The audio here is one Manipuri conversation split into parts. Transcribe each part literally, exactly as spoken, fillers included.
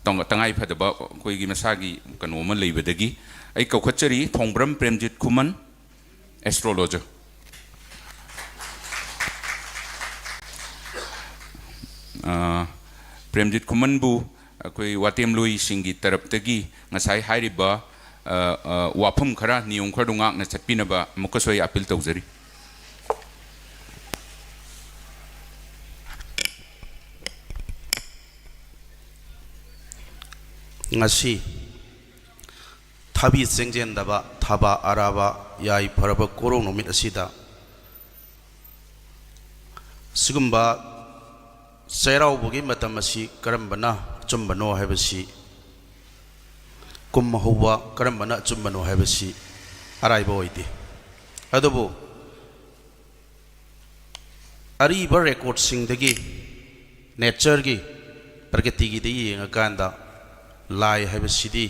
ꯇꯉꯥꯏ ꯐꯗꯕ ꯑꯩꯈꯣꯏꯒꯤ ꯃꯁꯥꯒꯤ ꯀꯩꯅꯣ ꯑꯃ ꯂꯩꯕꯗꯒꯤ꯫ ꯑꯩ ꯀꯧꯈꯠꯆꯔꯤ ꯊꯣꯡꯕ꯭ꯔꯝ ꯄ꯭ꯔꯦꯝꯖꯤꯠ ꯈꯨꯃꯟ, astrologer꯫ ꯑ, ꯄ꯭ꯔꯦꯝꯖꯤꯠ ꯈꯨꯃꯟꯕꯨ ꯑꯩꯈꯣꯏ ꯋꯥꯇꯦꯝꯂꯣꯏꯁꯤꯡꯒꯤ ꯇꯔꯞꯇꯒꯤ ꯉꯁꯥꯏ ꯍꯥꯏꯔꯤꯕ, ꯑ, ꯑ, ꯋꯥꯐꯝ ꯈꯔ, ꯅꯤꯌꯣꯝ ꯈꯔꯗꯨ ꯉꯥꯛꯅ ꯆꯠꯄꯤꯅꯕ ꯑꯃꯨꯛꯀꯁꯨ ꯑꯩ appeal ꯇꯧꯖꯔꯤ꯫ ꯉꯁꯤ ꯊꯥꯕꯤ ꯆꯦꯡꯖꯦꯟꯗꯕ ꯊꯥꯕ ꯑꯔꯥꯕ ꯌꯥꯏꯐꯔꯕ ꯀꯣꯔꯧ ꯅꯨꯃꯤꯠ ꯑꯁꯤꯗ ꯁꯤꯒꯨꯝꯕ ꯆꯩꯔꯥꯎꯕꯒꯤ ꯃꯇꯝ ꯑꯁꯤ ꯀꯔꯝꯕꯅ ꯑꯆꯨꯝꯕꯅꯣ ꯍꯥꯏꯕꯁꯤ, ꯀꯨꯝ ꯍꯧꯕ ꯀꯔꯝꯕꯅ ꯑꯆꯨꯝꯕꯅꯣ ꯍꯥꯏꯕꯁꯤ ꯑꯔꯥꯏꯕ ꯑꯣꯏꯗꯦ꯫ ꯑꯗꯨꯕꯨ ꯑꯔꯤꯕ recordꯁꯤꯡꯗꯒꯤ, natureꯒꯤ, ꯄ꯭ꯔꯀꯤꯇꯤꯒꯤꯗ ꯌꯦꯡꯉꯀꯥꯟꯗ ꯂꯥꯏ ꯍꯥꯏꯕꯁꯤꯗꯤ,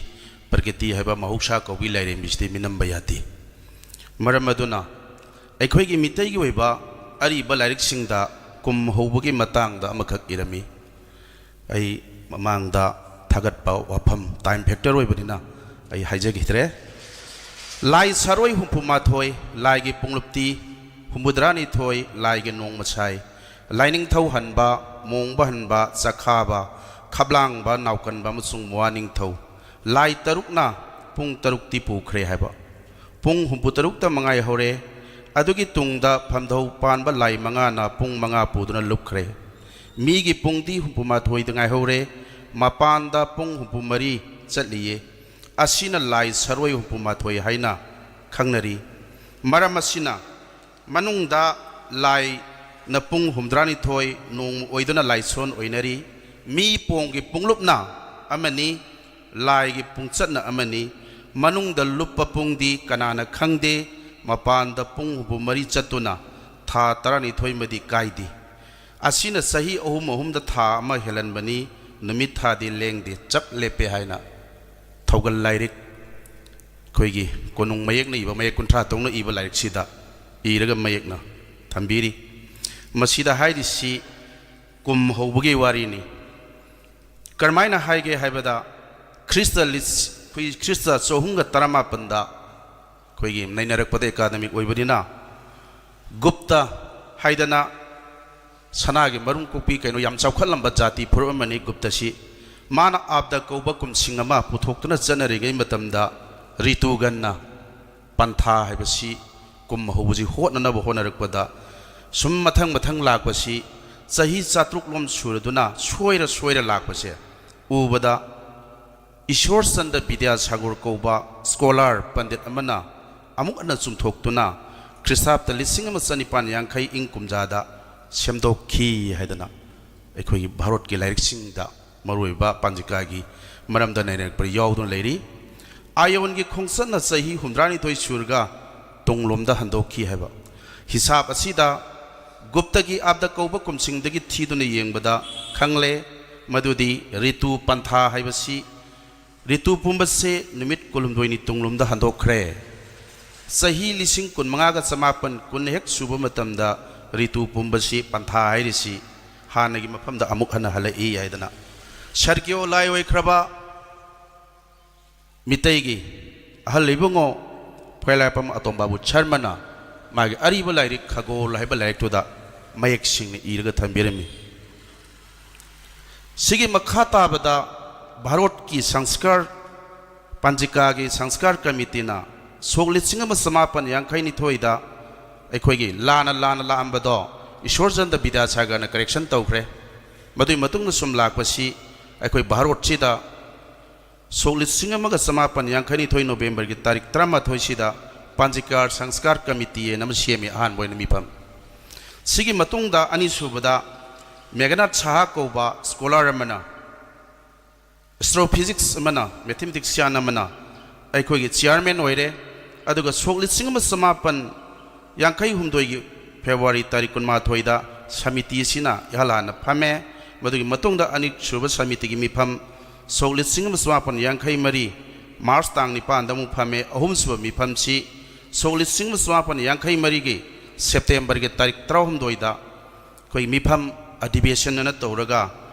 ꯄ꯭ꯔꯀꯤꯇꯤ ꯍꯥꯏꯕ ꯃꯍꯧꯁꯥ ꯀꯧꯕꯤ ꯂꯥꯏꯔꯦꯝꯕꯤꯁꯤꯗꯤ ꯃꯤꯅꯝꯕ ꯌꯥꯗꯦ꯫ ꯃꯔꯝ ꯑꯗꯨꯅ ꯑꯩꯈꯣꯏꯒꯤ ꯃꯤꯇꯩꯒꯤ ꯑꯣꯏꯕ ꯑꯔꯤꯕ ꯂꯥꯏꯔꯤꯛꯁꯤꯡꯗ ꯀꯨꯝ ꯍꯧꯕꯒꯤ ꯃꯇꯥꯡꯗ ꯑꯃꯈꯛ ꯏꯔꯝꯃꯤ꯫ ꯑꯩ ꯃꯃꯥꯡꯗ ꯊꯥꯒꯠꯄ ꯋꯥꯐꯝ time factor ꯑꯣꯏꯕꯅꯤꯅ ꯑꯩ ꯍꯥꯏꯖꯈꯤꯗ꯭ꯔꯦ꯫ ꯂꯥꯏ ꯁꯥꯔꯣꯏ ꯍꯨꯝꯐꯨ ꯃꯥꯊꯣꯏ, ꯂꯥꯏꯒꯤ ꯄꯨꯡꯂꯨꯞꯇꯤ ꯍꯨꯝꯐꯨꯇꯔꯥ ꯅꯤꯊꯣꯏ, ꯂꯥꯏꯒꯤ ꯅꯣꯡꯃ ꯁꯥꯏ꯫ ꯂꯥꯏꯅꯤꯡꯊꯧ ꯍꯟꯕ, ꯃꯣꯡꯕ ꯍꯟꯕ, ꯆꯈꯥꯕ, ꯈꯕꯂꯥꯡꯕ, ꯅꯥꯎꯀꯟꯕ ꯑꯃꯁꯨꯡ ꯃꯣꯋꯥ ꯅꯤꯡꯊꯧ꯫ ꯂꯥꯏ ꯇꯔꯨꯛꯅ ꯄꯨꯡ ꯇꯔꯨꯛꯇꯤ ꯄꯨꯈ꯭ꯔꯦ ꯍꯥꯏꯕ꯫ ꯄꯨꯡ ꯍꯨꯝꯐꯨꯇꯔꯨꯛꯇ ꯃꯉꯥꯏ ꯍꯧꯔꯦ꯫ ꯑꯗꯨꯒꯤ ꯇꯨꯡꯗ ꯐꯝꯙꯧ ꯄꯥꯟꯕ ꯂꯥꯏ ꯃꯉꯥꯅ ꯄꯨꯡ ꯃꯉꯥ ꯄꯨꯗꯨꯅ ꯂꯨꯞꯈ꯭ꯔꯦ꯫ ꯃꯤꯒꯤ ꯄꯨꯡꯗꯤ ꯍꯨꯝꯐꯨꯃꯥꯊꯣꯏꯗ ꯉꯥꯏꯍꯧꯔꯦ꯫ ꯃꯄꯥꯟꯗ ꯄꯨꯡ ꯍꯨꯝꯐꯨꯃꯔꯤ ꯆꯠꯂꯤꯌꯦ꯫ ꯑꯁꯤꯅ ꯂꯥꯏ ꯁꯔꯣꯏ ꯍꯨꯝꯐꯨꯃꯥꯊꯣꯏ ꯍꯥꯏꯅ ꯈꯪꯅꯔꯤ꯫ ꯃꯔꯝ ꯑꯁꯤꯅ ꯃꯅꯨꯡꯗ ꯂꯥꯏꯅ ꯄꯨꯡ ꯍꯨꯝꯗ꯭ꯔꯥꯅꯤꯊꯣꯏ ꯅꯣꯡꯃ ꯑꯣꯏꯗꯨꯅ ꯂꯥꯏꯁꯣꯟ ꯑꯣꯏꯅꯔꯤ꯫ ꯃꯤ ꯄꯣꯡꯒꯤ ꯄꯨꯡꯂꯨꯞꯅ ꯑꯃꯅꯤ, ꯂꯥꯏꯒꯤ ꯄꯨꯡꯆꯠꯅ ꯑꯃꯅꯤ꯫ ꯃꯅꯨꯡꯗ ꯂꯨꯞꯄ ꯄꯨꯡꯗꯤ ꯀꯅꯥꯅ ꯈꯪꯗꯦ꯫ ꯃꯄꯥꯟꯗ ꯄꯨꯡ ꯍꯨꯝꯐꯨ ꯃꯔꯤ ꯆꯠꯇꯨꯅ ꯊꯥ ꯇꯔꯥꯅꯤꯊꯣꯏꯃꯗꯤ ꯀꯥꯏꯗꯦ꯫ ꯑꯁꯤꯅ ꯆꯍꯤ ꯑꯍꯨꯝ ꯑꯍꯨꯝꯗ ꯊꯥ ꯑꯃ ꯍꯦꯜꯍꯟꯕꯅꯤ, ꯅꯨꯃꯤꯠ ꯊꯥꯗꯤ ꯂꯦꯡꯗꯦ, ꯆꯞ ꯂꯦꯞꯄꯦ ꯍꯥꯏꯅ ꯊꯧꯒꯜ ꯂꯥꯏꯔꯤꯛ, ꯑꯩꯈꯣꯏꯒꯤ ꯀꯣꯅꯨꯡ ꯃꯌꯦꯛꯅ ꯏꯕ, ꯃꯌꯦꯛ ꯀꯨꯟꯊ꯭ꯔꯥ ꯇꯧꯅ ꯏꯕ ꯂꯥꯏꯔꯤꯛꯁꯤꯗ ꯏꯔꯒ ꯃꯌꯦꯛꯅ ꯊꯝꯕꯤꯔꯤ꯫ ꯃꯁꯤꯗ ꯍꯥꯏꯔꯤꯁꯤ ꯀꯨꯝ ꯍꯧꯕꯒꯤ ꯋꯥꯔꯤꯅꯤ꯫ ꯀꯔꯝꯍꯥꯏꯅ ꯍꯥꯏꯒꯦ ꯍꯥꯏꯕꯗ, ꯈ꯭ꯔꯤꯁꯇ ꯂꯤꯁ-, ꯑꯩꯈꯣꯏ ꯈ꯭ꯔꯤꯁꯇ ꯆꯍꯨꯝꯒ ꯇꯔꯥꯃꯥꯄꯟꯗ ꯑꯩꯈꯣꯏꯒꯤ ꯅꯩꯅꯔꯛꯄꯗ ꯑꯦꯀꯥꯗꯃꯤꯛ ꯑꯣꯏꯕꯅꯤꯅ, ꯒꯨꯞꯇ ꯍꯥꯏꯗꯅ ꯁꯅꯥꯒꯤ ꯃꯔꯨꯝ ꯀꯣꯛꯄꯤ ꯀꯩꯅꯣ ꯌꯥꯝ ꯆꯥꯎꯈꯠꯂꯝꯕ ꯖꯥꯇꯤ ꯐꯨꯔꯨꯞ ꯑꯃꯅꯤ ꯒꯨꯞꯇꯁꯤ꯫ ꯃꯥꯅ ꯑꯥꯞꯗ ꯀꯧꯕ ꯀꯨꯝꯁꯤꯡ ꯑꯃ ꯄꯨꯊꯣꯛꯇꯨꯅ ꯆꯠꯅꯔꯤꯉꯩ ꯃꯇꯝꯗ, ꯔꯤꯇꯨꯒꯟꯅ ꯄꯟꯊꯥ ꯍꯥꯏꯕꯁꯤ ꯀꯨꯝ ꯍꯧꯕꯁꯤ ꯍꯣꯠꯅꯅꯕ ꯍꯣꯠꯅꯔꯛꯄꯗ, ꯁꯨꯝ ꯃꯊꯪ ꯃꯊꯪ ꯂꯥꯛꯄꯁꯤ, ꯆꯍꯤ ꯆꯥꯇ꯭ꯔꯨꯛ ꯂꯣꯝ ꯁꯨꯔꯗꯨꯅ ꯁꯣꯏꯔ ꯁꯣꯏꯔ ꯂꯥꯛꯄꯁꯦ ꯎꯕꯗ, ꯏꯁꯣꯔ ꯆꯟꯗ꯭ꯔ ꯕꯤꯗ꯭ꯌꯥꯁꯥꯒꯔ ꯀꯧꯕ ꯁ꯭ꯀꯣꯂꯥꯔ ꯄꯟꯗꯤꯠ ꯑꯃꯅ ꯑꯃꯨꯛ ꯍꯟꯅ ꯆꯨꯝꯊꯣꯛꯇꯨꯅ, ꯈ꯭ꯔꯤꯁꯇꯥꯕꯇ ꯂꯤꯁꯤꯡ ꯑꯃ ꯆꯅꯤꯄꯥꯟ ꯌꯥꯡꯈꯩ ꯏꯪ ꯀꯨꯝꯖꯥꯗ ꯁꯦꯝꯗꯣꯛꯈꯤ ꯍꯥꯏꯗꯅ ꯑꯩꯈꯣꯏꯒꯤ ꯚꯥꯔꯠꯀꯤ ꯂꯥꯏꯔꯤꯛꯁꯤꯡꯗ ꯃꯔꯨꯑꯣꯏꯕ ꯄꯥꯟꯖꯤꯀꯥꯒꯤ ꯃꯔꯝꯗ ꯅꯩꯅꯔꯛꯄꯗ ꯌꯥꯎꯗꯨꯅ ꯂꯩꯔꯤ꯫ ꯑꯥꯌꯣꯟꯒꯤ ꯈꯣꯡꯆꯠꯅ ꯆꯍꯤ ꯍꯨꯝꯗ꯭ꯔꯥꯅꯤꯊꯣꯏ ꯁꯨꯔꯒ ꯇꯨꯡꯂꯣꯝꯗ ꯍꯟꯗꯣꯛꯈꯤ ꯍꯥꯏꯕ ꯍꯤꯁꯥꯞ ꯑꯁꯤꯗ ꯒꯨꯞꯇꯒꯤ ꯑꯥꯞꯗ ꯀꯧꯕ ꯀꯨꯝꯁꯤꯡꯗꯒꯤ ꯊꯤꯗꯨꯅ ꯌꯦꯡꯕꯗ ꯈꯪꯂꯦ, ꯃꯗꯨꯗꯤ ꯔꯤꯇꯨ ꯄꯟꯊꯥ ꯍꯥꯏꯕꯁꯤ, ꯔꯤꯇꯨ ꯄꯨꯝꯕꯁꯦ ꯅꯨꯃꯤꯠ ꯀꯨꯟꯍꯨꯝꯗꯣꯏꯅꯤ ꯇꯨꯡꯂꯣꯝꯗ ꯍꯟꯗꯣꯛꯈ꯭ꯔꯦ꯫ ꯆꯍꯤ ꯂꯤꯁꯤꯡ ꯀꯨꯟꯃꯉꯥꯒ ꯆꯃꯥꯄꯟ ꯀꯨꯟ ꯍꯦꯛ ꯁꯨꯕ ꯃꯇꯝꯗ ꯔꯤꯇꯨ ꯄꯨꯝꯕꯁꯤ ꯄꯟꯊꯥ ꯍꯥꯏꯔꯤꯁꯤ ꯍꯥꯟꯅꯒꯤ ꯃꯐꯝꯗ ꯑꯃꯨꯛ ꯍꯟꯅ ꯍꯜꯂꯛꯏ ꯍꯥꯏꯗꯅ ꯁꯔꯒꯤꯌꯣ ꯂꯥꯏ ꯑꯣꯏꯈ꯭ꯔꯕ ꯃꯤꯇꯩꯒꯤ ꯑꯍꯜ ꯏꯕꯨꯡꯉꯣ ꯐꯣꯏꯂꯥꯏꯄꯝ ꯑꯇꯣꯝꯕꯥꯕꯨ ꯁꯔꯃꯅ ꯃꯥꯒꯤ ꯑꯔꯤꯕ ꯂꯥꯏꯔꯤꯛ ꯈꯒꯣꯜ ꯍꯥꯏꯕ ꯂꯥꯏꯔꯤꯛꯇꯨꯗ ꯃꯌꯦꯛ ꯁꯦꯡꯅ ꯏꯔꯒ ꯊꯝꯕꯤꯔꯝꯃꯤ꯫ ꯁꯤꯒꯤ ꯃꯈꯥ ꯇꯥꯕꯗ ꯚꯥꯔꯠꯀꯤ ꯁꯪꯁꯀꯥꯔ, ꯄꯟꯖꯤꯀꯥꯒꯤ ꯁꯪꯁꯀꯥꯔ ꯀꯃꯤꯇꯤꯅ ꯁꯣꯛ ꯂꯤꯁꯤꯡ ꯑꯃ ꯆꯃꯥꯄꯟ ꯌꯥꯡꯈꯩ ꯅꯤꯊꯣꯏꯗ ꯑꯩꯈꯣꯏꯒꯤ ꯂꯥꯟꯅ ꯂꯥꯟꯅ ꯂꯥꯛꯑꯝꯕꯗꯣ ꯏꯁꯣꯔꯆꯟꯗ ꯕꯤꯗ꯭ꯌꯥꯁꯥꯒꯔꯅ ꯀꯔꯦꯛꯁꯟ ꯇꯧꯈ꯭ꯔꯦ꯫ ꯃꯗꯨꯒꯤ ꯃꯇꯨꯡꯗ ꯁꯨꯝ ꯂꯥꯛꯄꯁꯤ ꯑꯩꯈꯣꯏ ꯚꯥꯔꯠꯁꯤꯗ ꯁꯣꯛ ꯂꯤꯁꯤꯡ ꯑꯃꯒ ꯆꯃꯥꯄꯟ ꯌꯥꯡꯈꯩ ꯅꯤꯊꯣꯏ ꯅꯣꯕꯦꯝꯕꯔꯒꯤ ꯇꯥꯔꯤꯛ ꯇꯔꯥꯃꯥꯊꯣꯏꯁꯤꯗ ꯄꯥꯟꯖꯤꯀꯥꯔ ꯁꯪꯁꯀꯥꯔ ꯀꯃꯤꯇꯤ ꯍꯥꯏꯅ ꯑꯃ ꯁꯦꯝꯃꯤ, ꯑꯍꯥꯟꯕ ꯑꯣꯏꯅ ꯃꯤꯐꯝ꯫ ꯁꯤꯒꯤ ꯃꯇꯨꯡꯗ ꯑꯅꯤꯁꯨꯕꯗ ꯃꯦꯘꯅꯥꯊ ꯁꯍꯥ ꯀꯧꯕ ꯁ꯭ꯀꯣꯂꯥꯔ ꯑꯃꯅ, ꯑꯦꯁꯇ꯭ꯔꯣꯐꯤꯖꯤꯛꯁ ꯑꯃꯅ, ꯃꯦꯊꯃꯦꯇꯤꯛꯁꯤꯌꯥꯟ ꯑꯃꯅ ꯑꯩꯈꯣꯏꯒꯤ ꯆꯤꯌꯥꯔꯃꯦꯟ ꯑꯣꯏꯔꯦ꯫ ꯑꯗꯨꯒ ꯁꯣꯛ ꯂꯤꯁꯤꯡ ꯑꯃ ꯆꯃꯥꯄꯟ ꯌꯥꯡꯈꯩ ꯍꯨꯝꯗꯣꯏꯒꯤ ꯐꯦꯕ꯭ꯔꯨꯋꯥꯔꯤ ꯇꯥꯔꯤꯛ ꯀꯨꯟꯃꯥꯊꯣꯏꯗ ꯁꯃꯤꯇꯤ ꯑꯁꯤꯅ ꯏꯍꯥꯟ ꯍꯥꯟꯅ ꯐꯝꯃꯦ꯫ ꯃꯗꯨꯒꯤ ꯃꯇꯨꯡꯗ ꯑꯅꯤꯁꯨꯕ ꯁꯃꯤꯇꯤꯒꯤ ꯃꯤꯐꯝ ꯁꯣꯛ ꯂꯤꯁꯤꯡ ꯑꯃ ꯆꯃꯥꯄꯟ ꯌꯥꯡꯈꯩ ꯃꯔꯤ ꯃꯥꯔꯆ ꯇꯥꯡ ꯅꯤꯄꯥꯟꯗ ꯑꯃꯨꯛ ꯐꯝꯃꯦ꯫ ꯑꯍꯨꯝꯁꯨꯕ ꯃꯤꯐꯝꯁꯤ ꯁꯣꯛ ꯂꯤꯁꯤꯡ ꯑꯃ ꯆꯃꯥꯄꯟ ꯌꯥꯡꯈꯩ ꯃꯔꯤꯒꯤ ꯁꯦꯞꯇꯦꯝꯕꯔꯒꯤ ꯇꯥꯔꯤꯛ ꯇꯔꯥꯍꯨꯝꯗꯣꯏꯗ ꯑꯩꯈꯣꯏ ꯃꯤꯐꯝ ꯑꯙꯤꯕꯦꯁꯟ ꯑꯅ ꯇꯧꯔꯒ